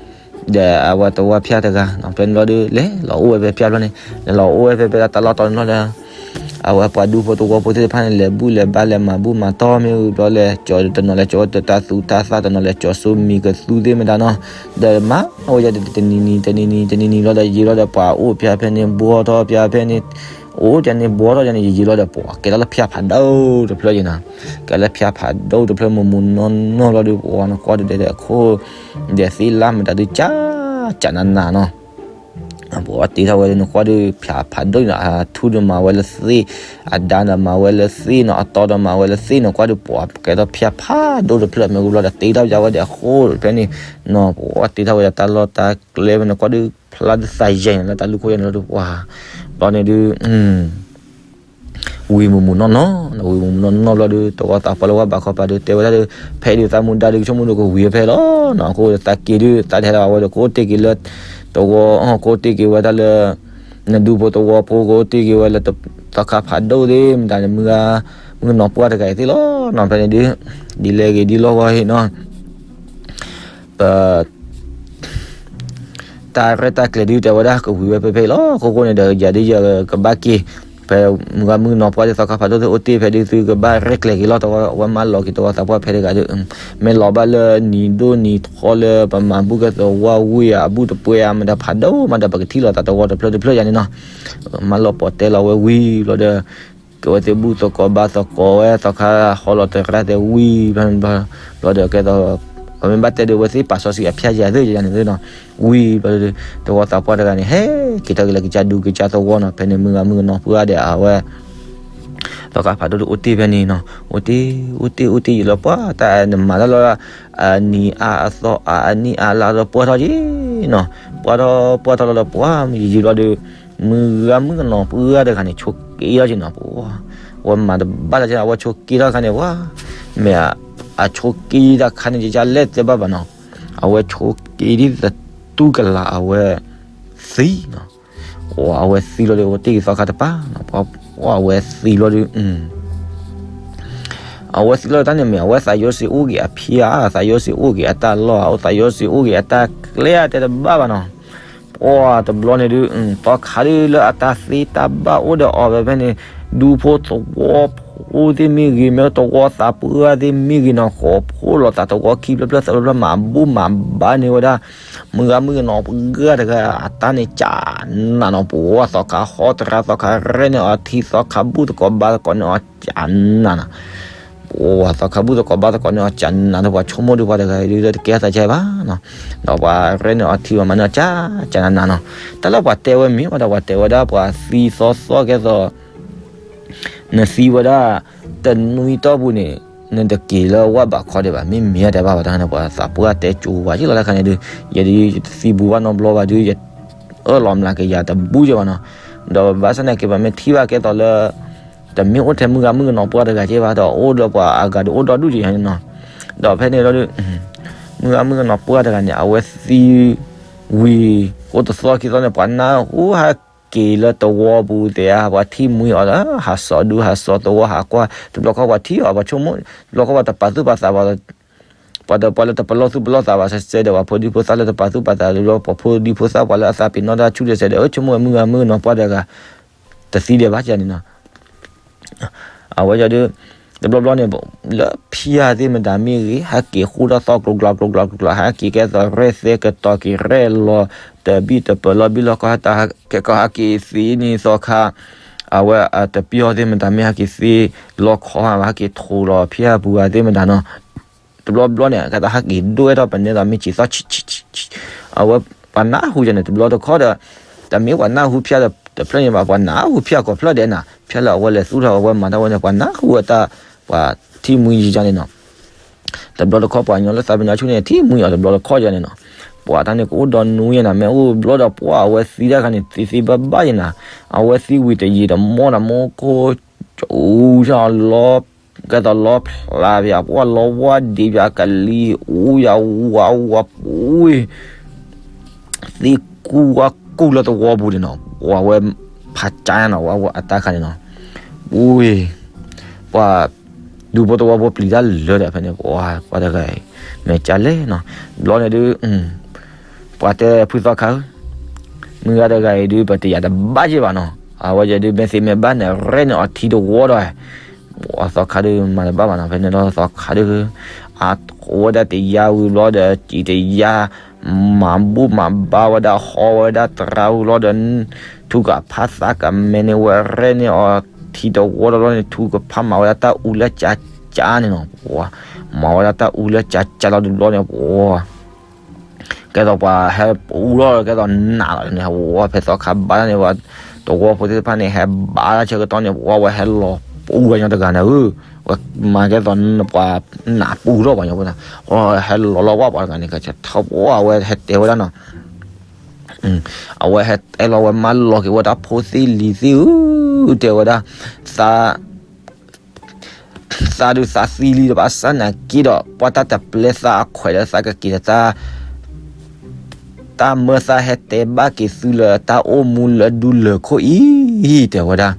ဒီးအဝဲသဝီဖၠၣ်တဂၤနီၤ, ဖဲန့ၣ်ဘျီဒီး လဲၤလီၤအိၣ်ဝဲဖဲဖၠၣ်ဘျီန့ၣ် လဲၤလီၤအိၣ်ဝဲဖဲဖဲတၢ်လီၢ်တီန့ၣ်ဘျီဒီး အဝဲပှၤဒူဖိသဝီဖိသ့ၣ်တဖၣ်န့ၣ် လဲၤဘူၣ်လဲၤဘါလဲၤမၤဘူၣ်မၤတီၢ်မ့ၢ်ဝံၤဘျီ လဲၤကၠီတနီၤ လဲၤကၠီတၢ်သူတၢ်သၣ်တနီၤ လဲၤကၠီစိမံၤကသူသ့ၣ်မတၤနီၤ, ဒီးမၤဝဲယၤဒီးတနံၤနံၤ တနံၤနံၤ တနံၤနံၤဘျီဒီး ယံာ်ဘျီဒီး ပှၤအိၣ်ဖၠၣ်ဖဲန့ၣ် ဘှီထီၣ်ဖၠၣ်ဖဲန့ၣ် အိၣ်ဖၠၣ်န့ၣ် ဘှီထီၣ်ဖၠၣ်န့ၣ် ယံာ်ယံာ်ဘျီဒီး ပှၤကဲထီၣ်လၢဖၠၣ်ဖးဒိၣ်တဖျၢၣ်ယဲနီၤ, ကဲလၢဖၠၣ်ဖးဒိၣ်တဖျၢၣ်မုၢ်မုၢ်နီၢ်နီၢ်ဘျီဒီး ပှၤနကွၢ်ဒီး ဒီးအခိၣ် ဒီးသ့ၣ်လၢ်မတၤဒုး ကၠးကၠးနးနးနီၤ ပှၤတ့ထီၣ်ဝဲဒီး နကွၢ်ဒီး ဖၠၣ်ဖးဒိၣ်န့ၣ် အထူဒီးမၤဝဲလၢသ့ၣ်, အဒါဒီးမၤဝဲလၢသ့ၣ်နီၤ, အတီဒီးမၤဝဲလၢသ့ၣ်နီၤ, ကွၢ်ဒီးပှၤကဲထီၣ်ဖၠၣ်ဖးဒိၣ်တဖျၢၣ် မ့ၢ်ဝံၤဘျီဒီး တ့ထီၣ်ယၤဝဲဒီးအဃိ ဖဲန့ၣ်နီၤ, ပှၤတ့ထီၣ်ဝဲဒီးတၢ်လီၢ်တၢ်ကျဲဖဲန့ၣ် ကွၢ်ဒီး ဖျါဒုးသးယဲၢ်န့ၣ် လၢတၢ်လူၢ်ခိၣ်ယဲၢ်န့ၣ်လီၤဒီး ပှၤ ဘျီန့ၣ်ဒုး ဝံၤမုၢ်မုၢ်နီၢ်နီၢ်, ဝံၤမုၢ်မုၢ်နီၢ်နီၢ်ဘျီဒီး သဝီသးပှၢ်လၢဝဲဘးခီပၤဒီး တဲဝဲဒၣ်ဒီး ဖဲဒုးသးမူဒါဒုး ကဆိကမိၣ်ဒီးကဝံၤဝဲဖဲလီၤနီၤ, အဃိသးက့ၤဒုး သးတဟဲလၢအဝဲဒီး ကအိၣ်တ့ၢ်က့ၤလၢ သဝီ, ကအိၣ်တ့ၢ်က့ၤဝဲတၢ်လၢ နဒူဖိသဝီဖိ ကအိၣ်တ့ၢ်က့ၤဝဲလၢ သီခါဖးဒိၣ်သ့ၣ် မတၤန့ၣ် မုၢ်ဂၤ မုၢ်ကနီၤပှၢ်တဂၤအံၤသ့ၣ်လီၤနီၤ, ဖဲန့ၣ်ဒုး ဒ်လဲၣ်ဂ့ၤဒ်လဲၣ်ဂ့ၤနီၤ ပ တၢ်ရဲၣ်တၢ်ကျဲၤဒုး တဲဝဲဒၣ်ကဝံၤဝဲဖဲဖဲအံၤလီၤ, အခိၣ်ဃိန့ၣ်ဒီး ယၤဒုးယကဘၣ်က့ၤ ဖဲမုၢ်ဂၤမုၢ်ကနီၤပှၢ်ဒုး သီခါဖးဒိၣ်သ့ၣ်အိၣ်တ့ၢ်ဖဲဒုး သုကဘၣ်ရဲၣ်ကျဲၤက့ၤလီၤ, အဝဲမၢလီၤက့ၤသဝီသးပှၢ်ဖဲတဂၤဒီး မ့ၢ်လီၤဘၣ်လၢနံၤဒိၣ်နံၤထီလၢပမၤဘူၣ်ကဲသဝီဝံၤအဘူၣ်တပှဲၤအါမတၤဖးဒိၣ်မးဒီး ပကထံၣ်လိာ်သးသဝီတဖျၢၣ်တဖျၢၣ်ယၤန့ၣ်နီၤ, မၢလီၤပီၣ်တဲလီၤဝဲဝံၤဘျီဒီး ကဝဲသ့ၣ်ဘူၣ်သကိးဘါသကိးဝဲ သီခါဟီလီၤတရၣ်သ့ၣ်ဝံၤ ဘျီဒီးကဲသိး ပမ့ၢ်ဘၣ်တဲဒီး အဝဲသ့ၣ်ပာ်စီဆှံအဖၠါယၤသ့ၣ်ယၤန့ၣ်နီၤ. ဝံၤဘျီဒီး သဝီသးပှၢ်တဂၤန့ၣ် ဟဲက့ၤထီၣ်က့ၤလၢကစၢ်ဒူကစၢ်သဝီနီၤ. ဖဲန့ၣ်မုၢ်ဂၤမုၣ်ကနီၤပှၢ်ဒီး အဝဲ သီခါဖးဒိၣ်ဒီးအိၣ်တ့ၢ်ဖဲန့ၣ်နီၤ. အိၣ်တ့ၢ် အိၣ်တ့ၢ် အိၣ်တ့ၢ်ယံာ်လၢပှၢ်တၢ်နမၤတၢ်လီၤ အနံၤအါအသီအါ အနံၣ်အါလါဒီးပှၢ်ထီၣ်က့ၤနီၤ. ပှၢ်ထီၣ် ပှၢ်ထီၣ်လီၤဒီးပှၢ်ယံာ်ယံာ်ဘျီဒီး မုၢ်ဂၤမုၣ်ကနီၤပှၢ်တဂၤန့ၣ် ဆိးက့ထီၣ်က့ၤနီၤ. ပှၢ် အဝဲမၤတဘၣ်လၢၤ အဝဲဆိးက့ထီၣ်ခါန့ၣ် ပှၢ် မ့ၢ်အဆိးက့တၢ်ခါန့ၣ် ကစၢ်လဲၣ်တဲဘၣ်ဘၣ်နီၤ. အဝဲဆိးက့ဒ်သတူၢ်ကလာ် အဝဲသံနီၤ. အဝဲသံလီၤဒီး အဝဲတ့ၢ်က့ၤသီခါတပၤနီၤ. ပှၢ်အဝဲသံလီၤဒီး အဝဲသံလီၤတၢ်န့ၣ်မ့ၢ် အဝဲသးယိၣ်စ့အိၣ်က့ၤအဖံအါ, သးယိၣ်စ့အိၣ်က့ၤအတၢ်လီၢ်ဧါ, သးယိၣ်စ့အိၣ်က့ၤအတၢ်ကျဲဧါ တဲတဘၣ်ဘၣ်နီၤ. ပှၢ်တဘျီန့ၣ်ဒုး သီခါဒုးလၢအတၢ်သ့တၢ်ဘၣ်အိၣ်ဒီးအီၤဖဲဖဲန့ၣ် ဒူဖိသဝီဖိသ့ၣ်မ့ၢ်ဂ့ၤ, မ့ၢ်သဝီသးပှၢ်သ့ၣ်မ့ၢ်ဂ့ၤနီၤ, ဃိးဖှိၣ်လိာ်သးသဝီခံဖျၢၣ်ဖျၢၣ် သၢဖျၢၣ်ဖျၢၣ် မၤဘူၣ်မၤဘါန့ၢ်ဝဲဒၣ် မုၢ်ဂၤမုၣ်ကနီၤပှၢ်တဂၤ အတၢ်န့ၣ်ကနးနီၤ. ပှၢ်သီခါဟီတရါ သီခါရဲၣ်န့ၢ်အီၤထံ, သီခါဘူၣ်သကိးဘါသကိးန့ၢ်အီၤကနးနီၤ. ပှၢ်သီခါဘူၣ်သကိးဘါသကိးန့ၢ်အီၤကနးနီၤ ပှၤဆိကမိၣ်ဒုး ပှၤတဂၤအံၤဒုး လၢတကဲထီၣ်သးကဲဘၣ်နီၤ. ဒီးပှၤရဲၣ်န့ၢ်အီၤထံ ပှၤမၤန့ၢ်အီၤကနးကနးနီၤ. တၢ်လၢပှၤတဲဝဲမ့ၢ်ဝဲဒၣ် ပှၤတဲဝဲဒၣ် ပှၤသံသီသီကဲသိး နသံဝဲဒၣ် တနွံတီၢ်ပူၤန့ၣ် နတက့ၤလၢဝၣ်ဘးခီဒံးဘၣ်, မ့မ့ၢ်တဲဘၣ်ဝဲတၢ်န့ၣ် ပှၤသးပှၢ်တဲကၠိဝဲက့လီၤတၢ်ခါန့ၣ်ဒုး ယဲဒုးယတသံဘူးဘၣ်နီတဘျီဘၣ်ဒုး ယအၢၣ်လီၤမျးကယၤတဘူးက့ဘၣ်နီၤ. ဒီးဘၣ်ဆၣ်သနာ်က့ ပမ့ၢ်ထံၣ်ဘၣ်ကဲသိးလၢ တမ့ၢ်အိၣ်ထဲမုၢ်ဂၤမုၣ်ကနီၤပှၢ်တဂၤက့ဘၣ်ဒီး အိၣ်ဒီးပှၤအဂၤဒီးအိၣ်ဒီဒူၣ်က့န့ၣ်နီၤ. ဒီးဖဲန့ၣ်လီၤဒုး မုၢ်ဂၤမုၣ်ကနီၤပှၢ်တဂၤန့ၣ် အဝဲသံဝံၤ အိၣ်တသီခံသီန့ၣ် ပှၤနၢ်ဟူဟဲက့ၤလၢသဝီပူၤသ့ၣ်ဧါ, ပှၤထံၣ်မှံအီၤလၢ ဟးစိာ်ဒူဟးစိာ်သဝီဟးကွၢ်, တဘျီခီပှၤထံၣ်အီၤ ပှၤဆိကမိၣ်, တဘျီခီပှၤတပာ်သူၣ်ပာ်သးဘၣ်, ပှၤဒီးပှၤလၢတပလီၢ်သူၣ်ပလီၢ်သးဘၣ် စဲးဒီး ပှၤဖိဒံဖိသၣ်လၢတပာ်သူၣ်ပာ်သးလၢ ပှၤဖိဒံဖိသၣ် ပှၤလၢအသးပ့ၤနီၣ်တၢ်ဆူၣ်ဒဲးစဲးဒီး အၢ ဆိကမိၣ်ဝဲမုၢ်ဂၤမုၣ်ကနီၤပှၢ်တဂၤ တသံဒံးဘၣ်န့ၣ်နီၤ. အဝဲဒၣ်ဒုး တဘျီဘျီန့ၣ် လၢဖံအါသ့ၣ်မတၤမ့ၢ်ဂ့ၤ ဟဲက့ၤဃူဒီးသီကျိၤကျါကျိၤကျါကျိၤကျါ ဟဲက့ၤကဲသိးရဲၣ်သဲကတီၤက့ၤရဲၣ်လီၤ တဘံၣ်တပၢၢ်လီၤဘံၣ်လီၤခီ ဟဲတၢ်ကဲကီးဟဲက့ၤသ့န့ၣ်သီခါ အဝဲအတပံၢ်အီၤသ့ၣ်မတၤမ့ၢ်ဟဲက့ၤသ့လီခီ ဟဲက့ၤထိးလီၤဖံအါပူၤဂၤသ့ၣ်မတၤနီၤ. တဘျီဘျီန့ၣ် ကဲသိးဟဲက့ၤဒိၣ်ဝဲထီၣ်ပနဲသိးမ့ၢ်ဆံးသီ ဆံးဆံးဆံးဆံး အဝဲပှၤနၢ်ဟူယၤန့ၣ် တဘျီတခီဒီး တမ့ၢ်ပှၤနၢ်ဟူဖံအါတဖျၢၣ်န့ၣ်ဘၣ် ပှၤနၢ်ဟူဖံအါကိးဖျၢၣ်ဒဲးနၤ ဖံအါလၢအဝဲလဲၤသူၣ်ထီၣ်အဝဲမၤတၢ်ဝဲန့ၣ် ပှၤနၢ်ဟူအတၢ် ပှၤထံၣ်မှံယၤန့ၣ်နီၤ. တဘျီတခီပှၤကညီလၢသးပ့ၤနီၣ်ဆူၣ်န့ၣ် ထံၣ်မှံအီၤတဘျီတခီယၤန့ၣ်နီၤ. ပှၤတၢ်န့ၣ်ကအိၣ်ဒီးနူယၤနၤ မ့ၢ်အိၣ်ဘျီဒီးပှၤအဝဲသံတၢ်ခါန့ၣ် သ့သ့ဘၣ်ဘၣ်ယၤနၤ. အဝဲသံဝံၤတယံာ်တမီၢ်နၤ မူခိၣ် အူယၤလီၤ ကဲသိးလီဖျးပယၤ ပှၢ်လီဝါဒံးပယၤ ကလံၤအူယၤဝါဝါပူၤ သံကူဝါကူလၢသဝီပူၤန့ၣ်နီၤ ပှၤဝဲဖးကၠါနီၤ ဝဲအတၢ်ခါန့ၣ်နီၤ ပူၤ ပှၤဒူဖိသဝီဖိပျံၤတၢ်လၢာ်ဒီးဖဲန့ၣ် ပှၤတဂၤအံၤ မ့ၢ်ကၠါလဲၣ်နီၤ ဘျီန့ၣ်ဒုး ပှၤတဲဖုသီခါဧၢ မုၢ်ဂၤတဂၤအံၤဒုး ပတယာ်တဘၣ်က့ဘၣ်နီၤ အဝဲယဲဒုး မ့ၢ်သ့မ့ၢ်ဘၣ်န့ၣ် ရဲၣ်န့ၢ်အီၤထံတဝီဒီး ပှၤသီခါဒုးမၤတဘၣ်ဘၣ်နီၤ ဖဲန့ၣ်လီၤသီခါဒုး အဝဲဒၣ်တယါဝံၤဘျီဒီး စံးတယါ မၤဘူၣ်မၤဘါဝဲဒၣ် ဟီဝဲဒၣ်တရါဝံၤဘျီဒီး ထူကဖးသးကမဲန့ၢ်ဝဲရဲၣ်န့ၢ်အီၤထံတဝီဒီးန့ၣ် ထူကဖးမၤဝဲဒၣ်တၢ်အူလၢကၠါကၠါန့ၣ်နီၤ ပှၤ မၤဝဲဒၣ်တၢ်အူလၢကၠါကၠါလီၤဒုးဘျီန့ၣ် ပှၤ ကဲသိးပှၤဟဲပူလီၤ ကဲသိးနးလီၤန့ၣ် ဝဲဖဲသီခါဘါတၢ်န့ၣ် ပှၤသဝီဖိသ့ၣ်တဖၣ်န့ၣ် ဟဲဘါတၢ်ဆၢကတီၢ်န့ၣ် ပှၤဝဲဟဲလီၤပူဝဲညီတဂၤန့ၣ်ဧၢ ဝဲမၤကဲသိးပှၤနးပူထီၣ်ပှၤညီဖိန့ၣ် ဟဲလီၤလီၤဝဲပှၤတဂၤန့ၣ် ကထီၣ်ပှၤဝဲဟဲတဲဝဲဒၣ်နီၤ အဝဲဟဲတဲလီၤဝဲမၤလီၤက့ၤဝဲဒၣ်ဖိသ့ၣ်လံၤသ့ၣ်ဧၢ တဲဝဲဒၣ် သး သးဒုးသးသံလံဒီး ဘၣ်ဆၣ်နာ်က့ဒီး ပှၤတၢ်တပျဲသးအခွဲးဒီး သးကက့ၤဒီးတၢ် တၢ်မၢသးဟဲတဲဘၣ်က့ၤသုလၢတၢ်အိၣ်မူလၢဒူလၢၢ်ခိၣ်အံၤ တဲဝဲဒၣ်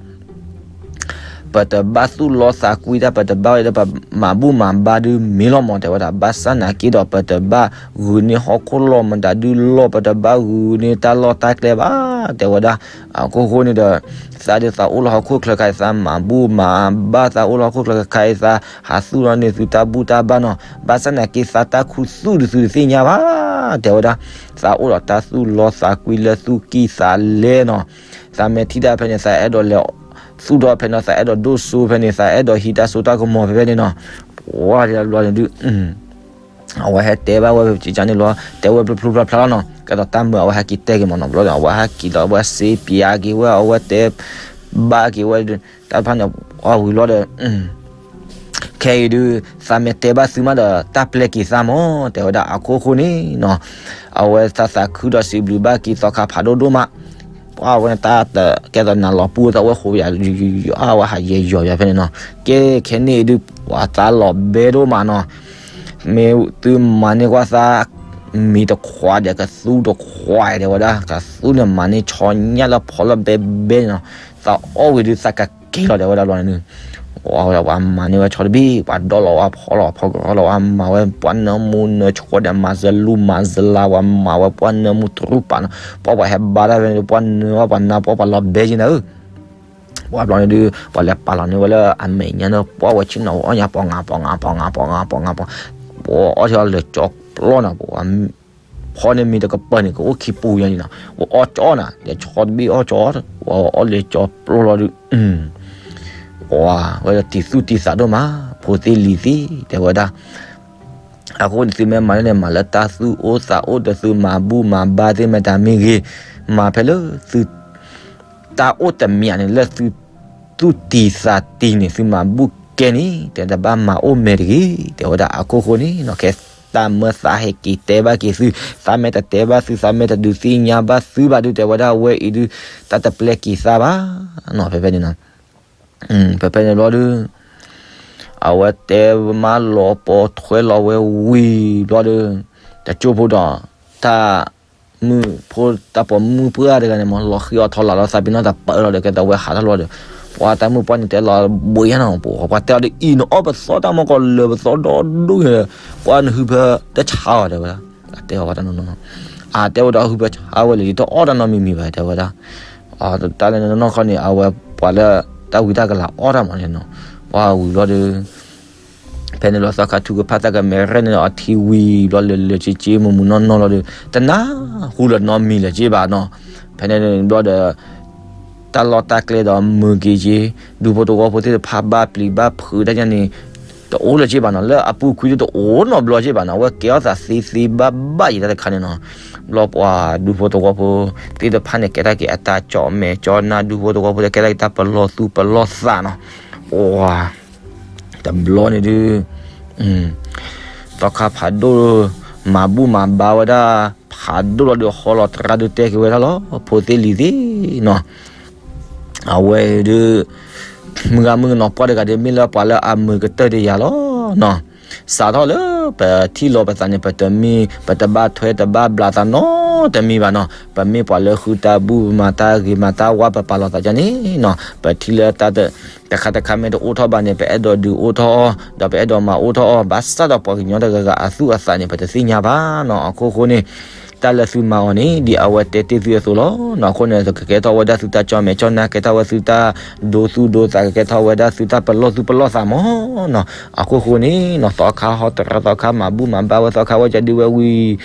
ပတဘၣ်သူၣ်လီသးကွံတၢ် ပတဘၣ်ဝဲဒီးပမၤဘူၣ်မၤဘါဒုးမ့ၢ်လီၤမး တဲဝဲဒၣ် ဘၣ်ဆၣ်နာ်က့ဒီး ပတဘၣ်ဂုာ်န့ၢ်ဟီၣ်ခိၣ်လီၢ်မတၤဒုလီၢ် ပတဘၣ်ဂုာ်န့ၢ်တၢ်လီၢ်တၢ်ကျဲဘၣ် တဲဝဲဒၣ် အခိၣ်ဃိန့ၣ်ဒီး သးဒုးသးအိၣ်လၢဟီၣ်ခိၣ်ချၢခါအံၤ သးမၤဘူၣ်မၤဘါ သးအိၣ်လၢဟီၣ်ခိၣ်ချၢခါအံၤ သးဟးသူၣ်လီၤန့ၢ်သုတၢ်ဘူၣ်တၢ်ဘါနီၤ ဘၣ်ဆၣ်နာ်က့ သးတၢ်ခူသူၣ်ဒုးသုတသ့ၣ်ညါဘၣ် တဲဝဲဒၣ် သးအိၣ်ဒီးတၢ်သူၣ်လီသးကွံလၢသူၣ်ကံၢ်သးလဲနီၤ သးမဲာ်ထံတၢ်ဖဲန့ၣ် သးအဲၣ်ဒိးလဲၤသူၣ်ထီၣ်ဖဲန့ၣ် သးအဲၣ်ဒိးဒိၣ်စိဖဲန့ၣ် သးအဲၣ်ဒိးဟံးတၢ်စိတၢ်ကမီၤဖဲဖဲန့ၣ်နီၤ ပှၤတဲဘျီန့ၣ်ဒုး အဝဲဟဲတဲဘၣ်ဝဲကန့ၣ်လီၤ, တဲဝဲဖျိဖျိဖျါဖျါလီၤနီၤ. ကဲသိးတၢ်မုာ်အဝဲဟဲက့ၤတဲက့ၤမးနီၤ, ဘျီဒီး အဝဲဟဲက့ၤဒီး အဝဲစ့ပၠးက့ၤဝဲ အဝဲတဲ ဘၣ်က့ၤဝဲ တၢ်တဖၣ်န့ၣ် အဝံၤလီၤဒီး ခဲအံၤဒုး သးမ့ၢ်တဲဘၣ်သုမးဒီး တၢ်ပျဲက့ၤသးမး တဲဝဲဒၣ်. အခိၣ်ဃိန့ၣ်နီၤ, အဝဲသးသးခုဒီးစံးဘျုးဘၣ်က့ၤသီခါဖးဒိၣ်ဒိၣ်မး, ပှၤဝဲန့ၣ်တၢ်တကဲသိးနၤလီၤပူၤသးဝဲဃိယၤ အဝဲဟးယဲယီၤယၤဖဲန့ၣ်နီၤ. ကဲခဲန့ၣ်အံၤဒုး ပှၤသးလီၤဘဲဒိၣ်မးနီၤ. မ့ၢ်သုမၤန့ၢ်ကွၢ်သး မ့ၤတခွးဒီးကသူတခွး တဲဝဲဒၣ်, ကသူန့ၣ်မၤန့ၢ်ဆီညၣ်လၢဖီလၢဘဲဘဲန့ၣ်နီၤ. သးအီၣ်ဝံၤဒုးသးကကဲလီၤ တဲဝဲဒၣ်လီၤန့ၣ်. ပှၤမၤန့ၢ်ဝဲဆီတဘ့ၣ် ပှၤဒီလီၤဝဲဖီလီၤဖီကရီလီၤ ပှၤမၤဝဲပှၤနၢမူနၢဆှီဒီး မၤစလူမၤစလါ ပှၤမၤဝဲပှၤနၢမူတရူၢ်ပာ်နီၤ. ပှၤပှၤဟဲဘါတၢ်ဖဲန့ၣ် ပှၤနၢဝဲပှၤနါပှၤပှၤလီၤဘဲက့ၤနၤဧၢ. ပှၤဘျီန့ၣ်ဒုး ပှၤလဲၤပာ်လီၤန့ၢ်ဝဲလၢအမဲာ်ညါန့ၣ် ပှၤဝဲဆ့ၣ်နီၤဝဲအီၣ်ညါ ပှၤငါပှၤငါပှၤငါပှၤငါပှၤငါပှၤငါပှၤ ပှၤအီၣ်ထီၣ်လၢကၠီပျီနီၤ. ပှၤဖီန့ၢ်မ့ၤတကပၤန့ၣ် ကအိၣ်ခံပူညါန့ၣ်နီၤ. ပှၤအီၣ်ကၠီနီၤ ဒီးဆီတဘ့ၣ်အီၣ်ကၠီ ပှၤအီၣ်လၢကၠီပျီလီၤဒုး ပှၤဝဲဒၣ်တံၤသူၣ်တံၤသးဒိၣ်မး ဖိသ့ၣ်လံၤသ့ၣ် တဲဝဲဒၣ်. အဃိန့ၣ်သုမ့ၢ်မၤလၢန့ၣ် မၤလၢတၢ်သူၣ်အိၣ်သးအိၣ်ဒီးသုမၤဘူၣ်မၤဘါသ့ၣ်မတၤမ့ၢ်ဂ့ၤ မၤဖဲလၢသု တၢ်အိၣ်တမံၤန့ၣ် လၢသုသူၣ်တံၤသးတံၤန့ၣ် သုမၤဘူၣ်ကဲန့ၣ် တဲတဘၣ်မၤအိၣ်မဲာ်တဂ့ၤ တဲဝဲဒၣ်. အခိၣ်ဃိန့ၣ်နီၤ ခဲတၢ်မၢသးဟဲက့ၤတဲဘၣ်က့ၤသု သးမ့ၢ်တတဲဘၣ်သု သးမ့ၢ်တဒုးသ့ၣ်ညါဘၣ်သုဘၣ်ဒုး တဲဝဲဒၣ် အဝဲအံၤဒုး တၢ်တပျဲက့ၤသးဘၣ်နီၤ ဖဲဖဲန့ၣ်နီၤ. ဖဲဖဲန့ၣ်ဘျီဒုး အဝဲတဲမးလီၤပီထွဲလီၤဝဲဝံၤဘျီဒီး တကၠိဖိဒီး တၢ်မုၣ်ဖိ တၢ်ပိာ်မုၣ်ပှၢ်တဂၤန့ၣ်မး လီၤဃံအီၤထီၣ်လၢ်လီၤသးပ့ၤနီၣ်တၢ်ပၢၢ်လီၤဒီး ကဲသိးဝဲဟးထီၣ်လီၤဒီး ပှၤတၢ်မုၣ်ပှၢ်န့ၣ်တဲလီၤဘှံးယါနီၤ ပှၤတဲအီၤဒီး အံၤနအီၣ်ပသီတၢ်မီၢ်ကီၢ်လၢာ်ပသီဒီဒိၣ်န့ၣ် ပှၤနဟုဖၢတဆါအီၤ တဲဝဲဒၣ်. အတဲအီၤဝဲတၢ်နီၢ်နီၢ် အတဲဝဲဒီး ဟုဖၢဆါဝဲလၢ ယတအီၣ်တၢ်နီတမံၤမံၤဘၣ် တဲဝဲဒၣ်. တၢ်လၢနီၢ်နီၢ်ခီန့ၣ် အဝဲပှၤလၢ တၢ်ဝံတၢ်ကလၤအီၣ်တၢ်မးန့ၣ်နီၤ ပှၤဝံၤဘျီဒီး ဖဲန့ၣ်လီၤသီခါထုကဖၣ်သးကမဲာ်ရဲၣ်န့ၣ်ဒီး အထံဝံၤဘျီလၢာ်လၢာ်က့က့ မုၢ်မုၢ်နီၢ်နီၢ်လီၤဒီး တနၢ်ဟူလၢၤနီတမံၤလၢၤက့ဘၣ်နီၤ. ဖဲန့ၣ်ဘျီဒီး တၢ်လီၢ်တၢ်ကျဲဒီးမုာ်က့ၤက့ ဒူဖိသဝီဖိသ့ၣ်တဖၣ်ဘၣ်ပျံၤဘၣ်ဖုးတၢ်ညါန့ၣ် တအိၣ်လၢၤက့ဘၣ်နီၤ. လၢအပူၤကွံာ်ဒုတအိၣ်နီတဘျီက့ဘၣ်နီၤ. အဝဲကဲထီၣ်သးသ့သ့ဘၣ်ဘၣ်ယံၤတၢ်တခါန့ၣ်နီၤ. ဘျီပှၤဒူဖိသဝီဖိသ့ၣ်တဖၣ်န့ၣ် ကဲထီၣ်က့ၤအတၢ်ကၠီၣ်မဲာ်ကၠီၣ်နါ ဒူဖိသဝီဖိသ့ၣ် ကဲထီၣ်က့ၤတၢ်ပလီၢ်သူၣ်ပလီၢ်သးနီၤ. ပှၤ တဘျီန့ၣ်ဒုး သီခါဖးဒိၣ် မၤဘူၣ်မၤဘါဝဲဒၣ် ဖးဒိၣ်လီၤဒီး ဟီလီၤတရါဒုးတဲက့ၤဝဲဒၣ်လီၤ ဖိသ့ၣ်လံၤသ့ၣ်နီၤ. အဝဲဒုး မုၢ်ဂၤမုၢ်ကနီၤပှၢ်တဂၤဒုး မ့ၢ်လၢပှၤလၢအမုာ်ကတၢၢ်တယၤလီၤနီၤ. စးထီၣ်လၢပထံၣ်လိာ်ပသးန့ၣ် ပတမ့ၢ် ပတဘၣ်ထွဲတဘၣ်ဘျးသးနီတမံၤဘၣ်နီၤ. ပမ့ၢ်ပှၤလၢဃုတၢ်ဘူၣ်မၤတၢ်ဂ့ၤမၤတၢ်ဝါ ပပာ်လီၤသးဒ်န့ၣ်နီၤ. ပထံၣ်လၢတၢ် တခါတခါမ့ၢ်တအိၣ်ထီၣ်ဘၣ်န့ၣ် ပအဲၣ်ဒိးဒုးအိၣ်ထီၣ်အီၤ ဒီးပအဲၣ်ဒိးမၤအိၣ်ထီၣ်အီၤ ဘၣ်ဆၣ်ဒီးပှၤကညီတဂၤဂၤအသူၣ်အသးန့ၣ် ပတသ့ၣ်ညါဘၣ်နီၤ. အခိၣ်ဃိန့ၣ် တၢ်လၢသုမၤအီၤန့ၣ် ဒ်အဝဲတဲတ့ၢ်သုအသိးလီၤနီၤ. အဃိန့ၣ် ကကဲထီၣ်ဝဲဒၣ်သုတၢ်ကၠီၣ်မဲာ်ကၠီၣ်နါ ကဲထီၣ်ဝဲသုတၢ်ဒိသူၣ်ဒိသး ကကဲထီၣ်ဝဲဒၣ်သုတၢ်ပလီၢ်သူၣ်ပလီၢ်သးမးနီၤ. အခိၣ်ဃိန့ၣ်နီၤ သီခါဟီတရါ သီခါမၤဘူၣ်မၤဘါဝဲ သီခါဝဲကဒုဝဲဝံၤ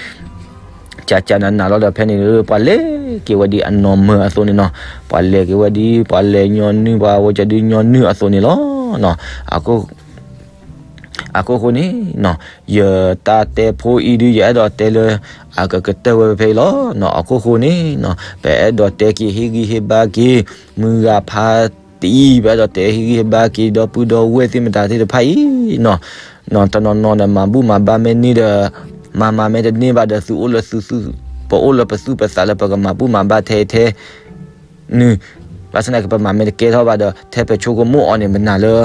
ကကနနလီၤဒီး ဖဲန့ၣ် ပှၤလဲၤက့ၤဝဲဒ်အနီၢ်မၢအသိးန့ၣ်နီၤ. ပှၤလဲၤက့ၤဝဲဒ် ပှၤလဲၤညီနုၢ် ပှၤဝဲကဒုညီနုၢ်အသိးန့ၣ်လီၤနီၤ. အခိၣ်ဃိန့ၣ်နီၤ ယတၢ်တဲဖိအံၤဒုး ယအဲၣ်ဒိးတဲလၢ အကကတၢၢ်ဝဲဖဲအံၤလီၤနီၤ. အခိၣ်ဃိန့ၣ်နီၤ ပအဲၣ်ဒိးတဲက့ၤဟ့ၣ်ဂံၢ်ဟ့ၣ်ဘါက့ၤ မုၢ်ဂၤဖါတံၢ် ပအဲၣ်ဒိးတဲဟ့ၣ်ဂံၢ်ဟ့ၣ်ဘါက့ၤ ဒီပုၢ်ဒီဝဲၢ်သ့ၣ်မတၤသ့ၣ်တဖၣ်အံၤနီၤ. နီၤတနီၤနီၤဒီး မၤဘူၣ်မၤဘါမ့ၢ်န့ၢ်ဒီး မၤမၤမ့ၢ်တန့ၢ်ဘၣ်ဒီး သုအိၣ်လၢသု ပအိၣ်လၢပသူၣ်ပသးလၢပကမၤဘူၣ်မၤဘါထဲထဲ နုၤ ဘၣ်ဆၣ်သနာ်က့ ပမၤမ့ၢ်တကဲထီၣ်ဘၣ်ဒီး ထဲပဆိကမိၣ်အီၤန့ၣ် မနၤလၢ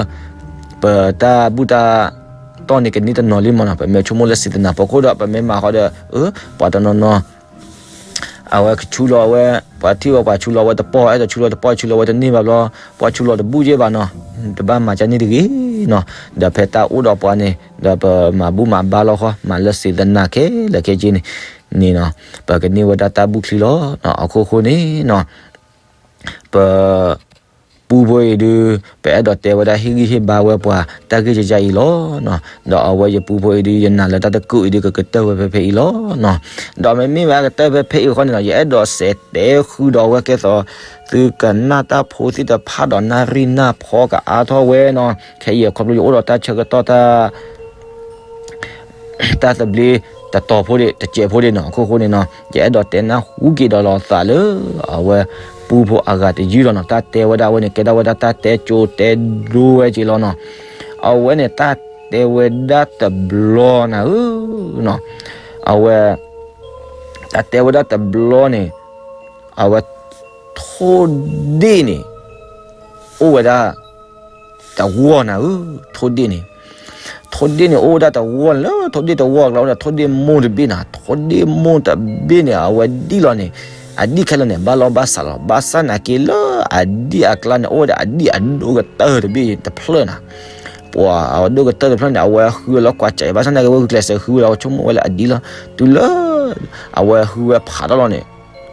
ပတၢ်ဘူၣ်တၢ်တီၢ်န့ၣ် ကန့ၢ်တနီၤလံမးနီၤ. ပမ့ၢ်ဆိကမိၣ်လၢစံးသနာ်က့ ပခိၣ်ဒီး ပမ့ၢ်မၤဃီဒီး အၢ ပှၤတနီၤနီၤ အဝဲကဆူလီၤဝဲ ပှၤထံၣ်ဝဲပှၤဆူလီၤဝဲတပီၢ် အဲၣ်ဒိးဆူလီၤတပီၢ် ဆူလီၤဝဲတန့ၢ်ဘၣ်ဘျီ ပှၤဆူလီၤတဘူၣ်က့ဘၣ်နီၤ. တဘၣ်မၤကန့ၣ်တဂ့ၤနီၤ. ဒီးဖဲတၢ်အိၣ်ဒီးပှၤန့ၣ် ဒီးပမၤဘူၣ်မၤဘါလီၤဃီ မၤလၢစံးသနာ်က့ခဲလၢာ်ခဲဆ့န့ၣ် န့ၣ်နီၤ ပကန့ၢ်ဝဲဒၣ်တၢ်ဘူၣ်ချံလီၤနီၤ. အခိၣ်ဃိန့ၣ်နီၤ ပ ပူဖိအံၤဒုး ပအဲၣ်ဒိးတဲဝဲဒၣ်ဟ့ၣ်ဂံၢ်ဟ့ၣ်ဘါဝဲပှၤတၢ်ဂ့ၢ်ကယါအံၤလီၤနီၤ. ဒီးအဝဲယပူဖိအံၤဒုး ယနာ်လၢတၢ်တကူာ်အံၤဒုး ကကတၢၢ်ဝဲဖဲဖဲအံၤလီၤနီၤ. ဒီးမ့မ့ၢ်ဝဲကတၢၢ်ဖဲဖဲအံၤဃီန့ၣ်နီၤ ယအဲၣ်ဒိးစဲးတဲဃုာ်ဒီးဝဲကဲသိး သုကနၣ်တၢ်ဖိသ့ၣ်တဖၣ်ဒီးနၣ်ရံၣ်နၢ်ဖီကအါထီၣ်ဝဲနီၤ. ခဲအံၤအခီဖျိယအိၣ်ဒီးတၢ်ဆၢကတီၢ်တၢ် တၢ်သဘျ့တတီၤဖိဒံး တစဲးဖိဒံးနီၤ. အခိၣ်ဃိန့ၣ်နီၤ ယအဲၣ်ဒိးတဲနၢ်ဟူက့ၤဒီးလီၤသးလၢ အဝဲပူဖိအဂၤတယုၢ်လီၤနီၤ. တၢ်တဲဝဲဒၣ်အဝဲန့ၣ် ကဲဒၣ်ဝဲဒၣ်တၢ်တဲကၠိတဲဒိဝဲက့ၤလီၤနီၤ. အဝဲန့ၣ်တၢ်တဲဝဲဒၣ်တဘျီနၤဧၢနီၤ. အဝဲ တၢ်တဲဝဲဒၣ်တဘျီန့ၣ် အဝဲ ထိၣ်ဒ့ၣ်န့ၣ် အိၣ်ဝဲဒၣ်တဂီၢ်နၤဧၢ, ထိၣ်ဒ့ၣ်န့ၣ်, ထိၣ်ဒ့ၣ်န့ၣ် အိၣ်ဝဲဒၣ်တဂီၢ်န့ၣ် လၢထိၣ်ဒ့ၣ်တဂီၢ်အကျါန့ၣ် ထိၣ်ဒ့ၣ်မိၢ်တဘ့ၣ်နၤ, ထိၣ်ဒ့ၣ်မိၢ်တဘ့ၣ်န့ၣ် အဝဲဒံၣ်လီၤန့ၣ်, အဒံၣ်ခဲလၢာ်န့ၣ် ဘၣ်လီၢ်ဘၣ်စးလီၤ. ဘၣ်ဆၣ်နာ်က့လၢအဒံၣ်အကျါန့ၣ် အိၣ်ဝဲဒၣ်အဒံၣ်အဒိၣ်ကတၢၢ်တဘ့ၣ်တဖျၢၣ်နၤ. ပှၤအဒိၣ်ကတၢၢ်တဖျၢၣ်န့ၣ် အဝဲဃုဝဲလီၤကွၢ်စးအံၤ ဘၣ်ဆၣ်နာ်က့ဝဲဂုာ်ကျဲးစၢးဃုဝဲလီၤ အဝဲဆိကမိၣ်ဝဲလၢအဒံၣ်လီၤ. တုၤလၢ အဝဲဃုဝဲဖးထီၣ်လီၤန့ၣ်,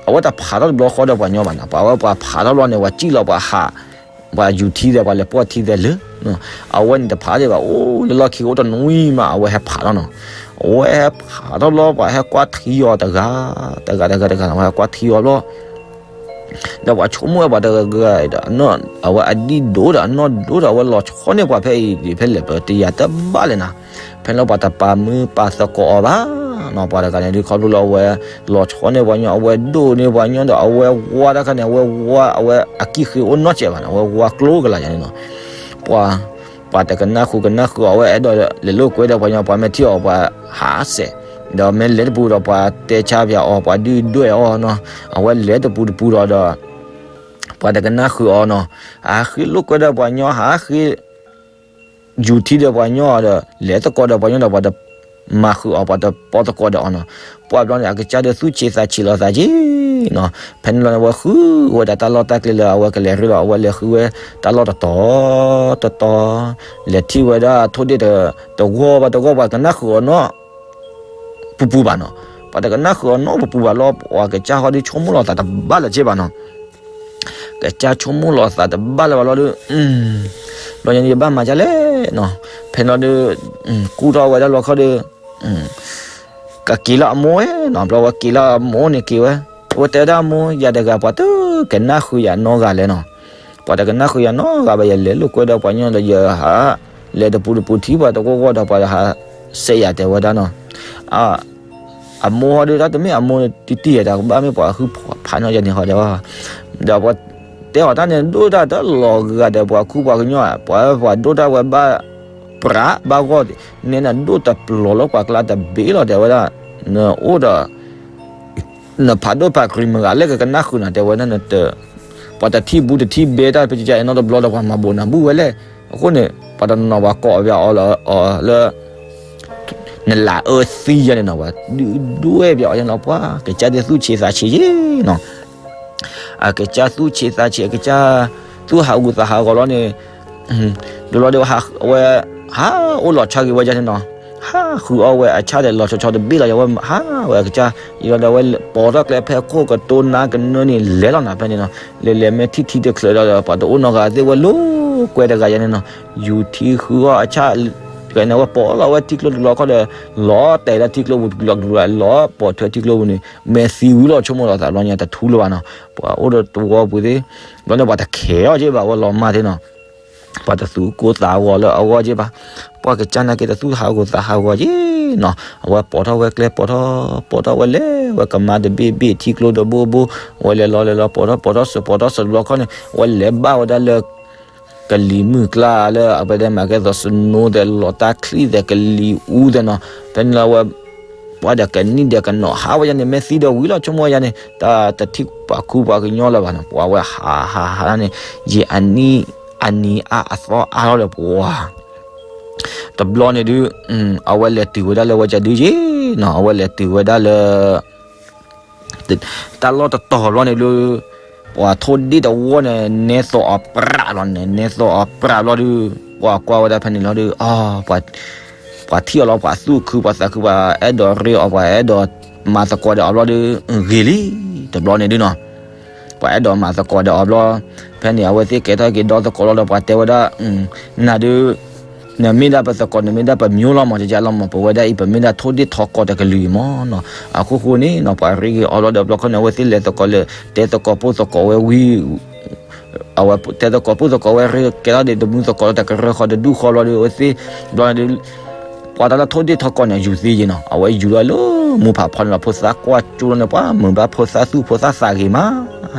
အဝဲတဖးထီၣ်တဘျီဃီဒီးပှၤညီဘၣ်နၤ, ပှၤဝဲပှၤဖးထီၣ်လီၤန့ၣ် ပှၤစံၣ်လီၤပှၤဟး, ပှၤယူၤထံသဲး ပှၤလဲၤပိာ်ထံသဲးလၢ အဝဲန့ၣ်တဖးဒံးဘၣ် အိၣ်လၢလီၢ်ခံကအိၣ်တနွံမး အဝဲဟဲဖးထီၣ်နီၤ. အဝဲဟဲဖးထီၣ်လီၤ ပှၤဟဲကွၢ်ထံအီၤတဂၤ, တဂၤတဂၤတဂၤ ပှၤဟဲကွၢ်ထံအီၤလီၤ. ဒီးပှၤဆိကမိၣ်ဝဲပှၤတဂၤဂၤဒီး အဝဲအဒံၣ်ဒိၣ်ဒီးအနီၢ်ဒိၣ်ဒီး အဝဲလီၤဆီန့ၢ်ပှၤဖဲအံၤဖဲလဲၣ် ပတယၤတဘၣ်လဲၣ်နၤ. ဖဲန့ၣ်လီၤပှၤတပာ်မုာ်ပာ်သကိးအီၤဘၣ်နီၤ. ပှၤတဂၤန့ၣ်ဒုးခီဖျိလၢအဝဲ လီၤဆီန့ၢ်ပှၤညီ အဝဲဒိၣ်န့ၢ်ပှၤညီဒီး အဝဲဝါတၢ်ခါန့ၣ် အဝဲဝါ အဝဲအကံၣ်ဃ့အိၣ်နီတစဲးဘၣ်န့ၣ် အဝဲဝါကျိကလာ်ယၤန့ၣ်နီၤ. ပှၤ ပှၤတကနၣ်ဃုာ်ကနၣ်ဃုာ်အီၤ အဝဲအဲၣ်ဒိးလဲၤလိာ်ကွဲဒီးပှၤညီ ပှၤမ့ၢ်ထံၣ်အီၤပှၤဟးစဲး, ဒီးမ့ၢ်လဲၤတပူၤဒီးပှၤတဲဆါပၠးအီၤ ပှၤဒုၣ်ဒွဲၣ်အီၤနီၤ. အဝဲလဲၤတပူၤတပူၤဒီး ဒီး ပှၤတကနၣ်ဃုာ်အီၤနီၤ. ဟးဃ့လိာ်ကွဲဒီးပှၤညီ ဟးဃ့ ယူၤထံဒီးပှၤညီဒီး လဲၤသကိးဒီးပှၤညီဒီး ပှၤတမၤဃုာ်အီၤ ပှၤတပိာ်သကိးဒီးအီၤနီၤ. ပှၤဘျီန့ၣ် အကစၢ်ဒီးသူၣ်ဆံးသးဆံးလီၤသးက့နီၤ. ဖဲန့ၣ်လီၤန့ၣ် အဝဲဃုဝဲဒၣ်တၢ်လီၢ်တၢ်ကျဲလၢအဝဲကလဲၤရ့လီၤ အဝဲလဲၤဃုဝဲတၢ်လီၢ်တတီၤတတီၤ, လဲၤထံၣ်ဝဲဒၣ်ထိၣ်ဒ့ၣ်တဂီၢ်ဘၣ်တဂီၢ် ပှၤကနၣ်ဃုာ်အီၤနီၤ ပူၤပူၤဘၣ်နီၤ. ပှၤတကနၣ်ဃုာ်အီၤနီတပူၤဘၣ်လီၤ. ပှၤကစၢ်ဟီဒုးဆိကမိၣ်လီၤသးတဘၣ်လၢၤက့ဘၣ်နီၤ. ကစၢ်ဆိကမိၣ်လီၤသးတဘၣ်လၢၤဘၣ်လီၤဒီး ဘျီညါန့ၣ် ယဘၣ်မၤဒ်လဲၣ်နီၤ. ဖဲန့ၣ်လီၤဒီး ကူၣ်ထီၣ်ဝဲဒၣ်လီၤခီဒီး ကက့ၤလၢအမိၢ်ဝဲနီၤ. ဘျီဝဲက့ၤလၢအမိၢ်န့ၣ်က့ၤဝဲ, အဝဲတဲဝဲဒၣ်အမိၢ် ယၤတဂၤပှၤတကနၣ်ဃုာ်ယၤနီတဂၤလဲၣ်နီၤ. ပှၤတကနၣ်ဃုာ်ယၤနီတဂၤဘၣ် ယလဲၤလိာ်ကွဲဒီးပှၤညီဒီးယဟး လဲၤတပူၤတပူၤထံပှၤတဂီၢ်ဂီၢ်ဒီးပှၤဟး စဲးယၤတဲဝဲဒၣ်နီၤ. အမိၢ်ဟီဒုး တၢ်တမ့ၢ်အမိၢ်တံၢ်တံၢ်ယၤ တၢ်ကဘၣ်မ့ၢ်ပှၤဟုၣ်ဖးနီၢ်ယၤန့ၣ်ဟီဒီး ဒီးပှၤတဲအီၤတၢ်န့ၣ် ဒိၣ်တၢ်တလီၤဂာ်ဒီးပှၤခူပှၤကညီ ပှၤပှၤဒိၣ်တၢ်ဝဲဘၣ်ပြးဘၣ်ဂီၢ် နဲနဒိၣ်တပျီၤလၢပှၤကျါတဘ့ၣ်လီၤ တဲဝဲဒၣ်. နအိၣ်ဒီး နဖးဒိၣ်ဖးကြံၤမုၢ်ဂၤလၢကကနၣ်ဃုာ်နၤ တဲဝဲဒၣ်. နတ ပှၤတထံၣ်ဘူးတထံၣ်ဘဲတၢ် ပကကဲအံၤနီတဘျီဒီး ပှၤမၤဘိးနၤဘူးဝဲလဲၣ်. အဃိန့ၣ် ပှၤတနီၤပှၤကိးပၠးအီၤလၢ အီၤလၢ နလၤအၢသံယၤန့ၣ်နီၤ ပှၤဒုးဒွဲၣ်ပၠးအီၤယဲနီၤ ပှၤကစၢ်ဒုးသူၣ်ဆံးသးဆံးယဲနီၤ. အကစၢ်သူၣ်ဆံးသးဆံး အကစၢ်သူၣ်ဟးဂူာ်သးဟးဂီၤလီၤန့ၣ် ဒ်လီၤဒီး အဝဲ ဟးအိၣ်လီၤဆီဂ့ၤဝဲယဲန့ၣ်နီၤ. ဟးဃုာ်အီၣ်ဝဲအဆၣ်ဒီးလီၤဆီဆီတဘ့ၣ်လီၤ ယဝဲဟးဝဲအကစၢ် ယလီၤဒီး အဝဲပိာ်ထီၣ်ကျဲဖဲခိၣ်ကတိၤနါကနၢန့ၣ် လဲၤလီၤနၤဖဲန့ၣ်နီၤ. လဲၤလဲၤမ့ၢ်ထံၣ်ထံတချုးဒီး ပှၤတအိၣ်နီတဂၤသ့ၣ်ဝဲလိာ်ကွဲတဂၤယဲန့ၣ်နီၤ. ယူၤထံဃုအီၣ်အဆၣ် ဝဲန့ၣ် အဝဲပိာ်လီၤဝဲထံကျိတဘျီခီဒီး လီၤတဲာ်လၢထံကျိပူၤတဘျီတဘျီ လီၤပိာ်ထွဲထံကျိပူၤန့ၣ် မဲာ်သံဝံၤလီၤ ဆိကမိၣ်လီၤသးဘျီညါ တထူလၢၤဘၣ်နီၤ. ပှၤအိၣ်ဒီးတဝီပူၤသ့ၣ် ဘျီန့ၣ် ပှၤတခဲအီၤက့ဘၣ် အဝဲလီၤမၢ်သ့ၣ်နီၤ. ပှၤတသူၣ်ကိၢ်သးဂီၤလၢအဂီၢ်က့ဘၣ်. ပှၤကစၢ်နာ်က့တသူၣ်ဟးဂူာ်သးဟးဂီၤက့နီၤ. အဝဲပိာ်ထီၣ်ဝဲကျဲ ပိာ်ထီၣ် ပိာ်ထီၣ်ဝဲလဲၤဝဲကမါတဘ့ၣ်ဘ့ၣ် ထံကျိတဘိဘိ အဝဲလဲၤလီၤလဲၤလီၤ ပိာ်ထီၣ်ပိာ်ထီၣ်စၢၤပိာ်ထီၣ်စၢၤတဘျီခီန့ၣ် အဝဲလဲၤဘၣ်ဝဲဒၣ်လၢ ကလံၤမုၢ်ကျါလၢအဝဲဒၣ်မၤကဲသိး snow သဲး လီၤတၢ်ချံသဲး ကလံၤအူသဲးနီၤ. ဖဲန့ၣ်လီၤဝဲ ပှၤဒီးကနံၣ်ဒီးကနီၤဟးဝဲယါန့ၣ် မဲာ်သံဒီးဝံၤလီၤ ဆိကမိၣ်ဝဲယါန့ၣ် တၢ်တထံၣ်ပှၤခူပှၤကညီလၢၤဘၣ်နီၤ. ပှၤဝဲဟးဟးဟးန့ၣ် ယံာ်အနံၣ် အနံၤအါအသီအါထီၣ်ဒီးပှၤ တဘျီန့ၣ်ဒုး အဝဲလဲၤတုၤဝဲဒၣ်လၢဝဲကဒုယ့ၣ်နီၤ. အဝဲလဲၤတုၤဝဲဒၣ်လၢ တၢ်လီၢ်တတီၤဘျီန့ၣ်ဒုး ပှၤထိၣ်ဒ့ၣ်တဝီန့ၣ် နဲသိးအီၤပြးလီၤန့ၣ် နဲသိးအီၤပြးဘျီဒုး ပှၤကွၢ်ဝဲဒၣ်ဖဲန့ၣ်လီၤဒုး အ ပှၤထံၣ်အီၤလီၤ ပှၤသူၣ်ခုပှၤသးခု ပှၤအဲၣ်ဒိးရ့အီၤ ပှၤအဲၣ်ဒိးမၤသကိးဒီးအီၤဘျီဒုး ဂ့ၤလံ တဘျီန့ၣ်ဒုးနီၤ. ပှၤအဲၣ်ဒိးမၤသကိးဒီးအီၤဘျီ ဖဲန့ၣ် အဝဲသ့ၣ်ကဲထီၣ်က့ၤဒီသကိးလီၤဒီး ပှၤတဲဝဲဒၣ် နၤဒုး နမ့ၢ်ဒၣ်ပသကိး နမ့ၢ်ဒၣ်ပမျိုးလီၤမး ကကလီၤမး ပဝဲဒၣ်အံၤ ပမ့ၢ်ဒၣ်ထိၣ်ဒ့ၣ်ထီကီးတကလုာ်အံၤမးနီၤ. အခိၣ်ဃိန့ၣ်နီၤ ပှၤရ့က့ၤအီၤဘျီဒီး ဘျီခီန့ၣ် အဝဲသ့ၣ်လဲၤသကိးလၢ တဲသကိးပိၢ်သကိးဝဲဝံၤ အဝဲတဲသကိးပိၢ်သကိးဝဲ ရ့ကဲထီၣ်ဒံးတမုၢ်သကိးလၢတကရၢဃီတဒူၣ်ဃီဘျီဒီး အဝဲသ့ၣ် ဘျီန့ၣ်ဒုး ပှၤတၢ်လၢထိၣ်ဒ့ၣ်ထီကီၢ်န့ၣ် ယူၤသ့ယဲၢ်နီၤ, အဝဲယူၤလီၤလၢမူဖးဖီန့ၣ်လီၤ, ဖိသၣ်ကွၢ်ကၠိလီၤန့ၣ် ပှၤမုာ်ဘၣ်ဖိသၣ်သူၣ်ဖိသၣ်သးဂ့ၤမး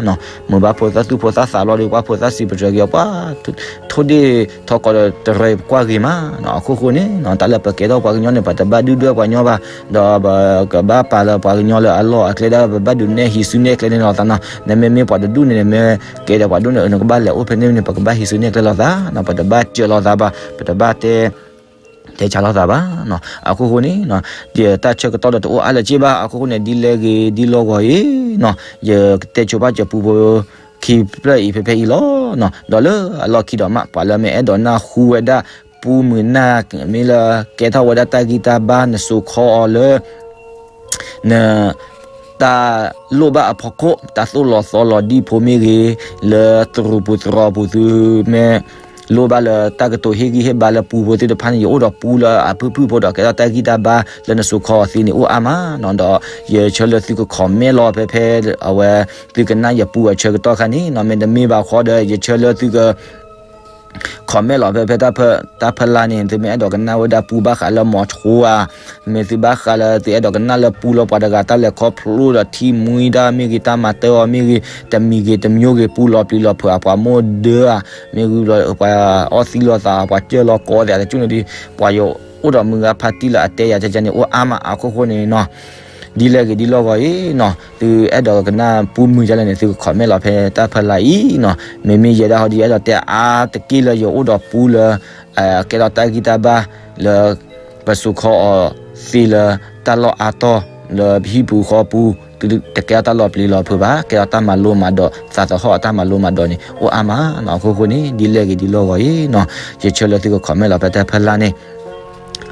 နီၤ, မုာ်ဘၣ်ဖိသၣ်သူၣ်ဖိသၣ်သးလီၤဒီး ပှၤဖိသၣ်စံးပတြၢၤက့ၤအီၤ ပှၤ ထိၣ်ဒ့ၣ်ထီကီၢ်ဒီးတရံးကွၢ်ဂ့ၤမးနီၤ, အခိၣ်ဃိန့ၣ်နီၤ တၢ်လၢပကဲထီၣ်ပှၤကညီန့ၣ် ပတဘၣ်ဒုၣ်ဒွဲၣ်ပှၤကညီဘၣ်, ဒီးပကဘၣ်ပာ်လၢပှၤကညီလၢအလီၢ်အကျဲဒၣ် ပဘၣ်ဒုးနဲၣ်ဟံးစုနဲၣ်ကျဲန့ၣ်လိာ်သးနီၤ, နမ့မ့ၢ်ပှၤတဒူၣ်န့ၣ် နမ့ၢ်ကဲဒီးပှၤဒူၣ်န့ၣ် နကဘၣ်လဲၤအိၣ်ဖဲန့ၣ်န့ၣ် ပကဘၣ်ဟံးစုနဲၣ်ကျဲလိာ်သးနီၤ, ပတဘၣ်စၢၤလိာ်သးဘၣ်, ပတဘၣ်တဲ တဲဆါလိာ်သးဘၣ်နီၤ, အခိၣ်ဃိန့ၣ်နီၤ, ယတၢ်ဆၢကတီၢ်ဒီးတအိၣ်အါလၢၤက့ဘၣ်, အခိၣ်ဃိန့ၣ် ဒ်လဲၣ်ဂ့ၤဒ်လဲၣ်ဂ့ၤအံၤနီၤ, ယကတဲဆိပာ်စၢၤပူဖိ ခံဖျၢၣ်အံၤဖဲဖဲအံၤလီၤ, ဒီးလၢအလီၢ်ခံဒီးမး ပှၤလၢမ့ၢ်အဲၣ်ဒိးနၢ်ဟူဝဲဒၣ် ပူမုၢ်နၢ် မ့ၢ်လၢကဲထီၣ်ဝဲဒၣ်တၢ်ဂံၢ်တၢ်ဘါ နစိာ်ခီအီၤလၢ န တၢ်လိၣ်ဘၣ်အဖီခိၣ် တၢ်သိၣ်လီၤသီလီၤဒံၣ်ဖိမ့ၢ်ဂ့ၤ, လၢတရူးပူၤတရီပူၤသုမ့ၢ်လိၣ်ဘၣ်လၢတၢ်ကတိၤဟ့ၣ်ဂံၢ်ဟ့ၣ်ဘါလၢပူဖိသ့ၣ်တဖၣ်န့ၣ် ယအိၣ်ဒီးပူလၢအဖုၣ်ဖုၣ်ဖိဒီး ကဲထီၣ်တၢ်ဂံၢ်တၢ်ဘါလၢနစိာ်ခီအီၤသ့န့ၣ် အိၣ်အါမးနီၤ, ဒီးယဆၢလၢသုက comment လီၤဖဲဖဲ အဝဲ သုကနၣ်ယပူအဆၢကတီၢ်ခါန့ၣ်နီၤ, မ့တမ့ၢ်ဘၣ်ဃီဒီး ယဆၢလၢသုက comment လီၤဖဲဖဲတၢ်ဖၢလါန့ၣ် သုမ့ၢ်အဲၣ်ဒိးကနၣ်ဝဲဒၣ်ပူဘၣ်ဃးလၢမီၤဆိဧါ, မ့ၢ်သုဘၣ်ဃးလၢသုအဲၣ်ဒိးကနၣ်လၢပူလၢပှၤတဂၤတၢ်လဲၤခီဖျိဒီးထံၣ်မှံတၢ်မ့ၢ်ဂ့ၤ တၢ်မၤတၢ်အီၤမ့ၢ်ဂ့ၤ, တမံၤဂ့ၤတမံၤဂ့ၤ ပူလီၤပျံၤလီၤဖုးအပှၤမိၢ်ဒၢဧါ, မ့ၢ်ဂ့ၤ ပှၤအီသံလိာ်သး ပှၤစၢၢ်လီၤကိးသးတကၠူၣ်န့ၣ်ဒီး ပှၤယအိၣ်ဒီးမုၢ်ဂၤဖးတံၢ်လၢအတဲယၤကန့ၣ် အိၣ်အါမးအခိၣ်ဃိန့ၣ်နီၤ ဒ်လဲၣ်ဂ့ၤဒ်လဲၣ်ဂ့ၤအံၤနီၤ, သုအဲၣ်ဒိးကနၣ်ပူမုၢ်ဒ်လဲၣ်န့ၣ် သုက comment လီၤဖဲတၢ်ဖၢလါအံၤနီၤ, မ့မ့ၢ်ယဲဒၣ်ဟီဒ်ယအဲၣ်ဒိးတဲအါတက့ၢ်လၢယအိၣ်ဒီးပူလၢ ကဲထီၣ်တၢ်ဂံၢ်တၢ်ဘါလၢ ပစိာ်ခီအီၤသ့လၢတၢ်လီၢ်အါတီၢ်လၢပဟံၣ်ပူၤဃီပူၤ, တကဲထီၣ်တၢ်လီၤပျံၤလီၤဖုးဘၣ်, ကဲထီၣ်တၢ်မၤလိမၤဒိး သးသဟီၣ်အတၢ်မၤလိမၤဒိးန့ၣ် အိၣ်အါမးနီၤ, အခိၣ်ဃိန့ၣ် ဒ်လဲၣ်ဂ့ၤဒ်လဲၣ်ဂ့ၤအံၤနီၤ, ယဆၢလၢသုက comment လီၤဖဲတၢ်ဖၢလါန့ၣ်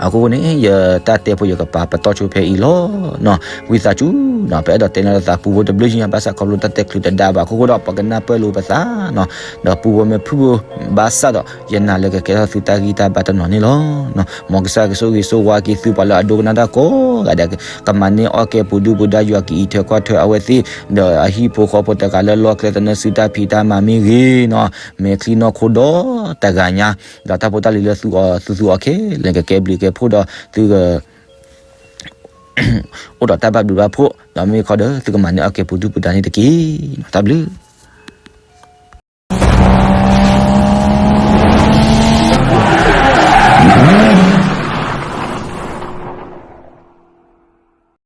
အခိၣ်ဃိန့ၣ် ယတၢ်တဲဖိယကပာ်ပတီၢ်ဆိဖဲအံၤလီၤနီၤ, ဝံသးစူၤနီၤ, ပအဲၣ်ဒိးတဲန့ၢ်လိာ်သးပူဖိတဘျုးညါ ဘၣ်ဆၣ်ခီဖျိတၢ်တဲချုးတဒါဘၣ်အခိၣ်ဃိဒီး ပကနၢ်ပၢၢ်လိာ်ပသးနီၤ, ဒီးပူဖိမ့ၢ်ဖုၣ်ဖိ ဘၣ်ဆၣ်ဒီး ယနာ်လၢကကဲထီၣ်သုတၢ်ဂံၢ်တၢ်ဘါတနီၤန့ၣ်လီၤ. မ်ကစၢ်ကဆိၣ်ဂ့ၤဆိၣ်ဝါက့ၤသုပှၤလၢအဒိကနၣ်တၢ်ကိးဂၤဒဲး, ကမၤန့ၢ်အီၣ်ကဲပူၤဒုၣ်ပူၤဒါ ယွၤကအံးထွဲကွၢ်ထွဲအဝဲသ့ၣ်, ဒီးအဟံၣ်ဖိဃီဖိတဂၤလၢလီၢ်ကျဲသနၢၣ်စုတၢ်ဖံးတၢ်မၤမ့ၢ်ဂ့ၤနီၤ, မဲာ်ချံနီၢ်ခိဒီတဂၤညါ ဒီးတၢ်ဖိတၢ်လံၤလၢသုအီၤသူသူအီၤခဲလၢာ် ကကဲဘျုးကဲဖှိၣ်ဒီးသုက အိၣ်ဒီးတၢ်ဘၣ်ဘျုးဘၣ်ဖှိၣ်, ဒီးမ့ၢ်ခီဒီး သုကမၤန့ၢ်အီၣ်ကဲပူၤဒုၣ်ပူၤဒါန့ၣ်တက့ၢ်. တၢ်ဘျုး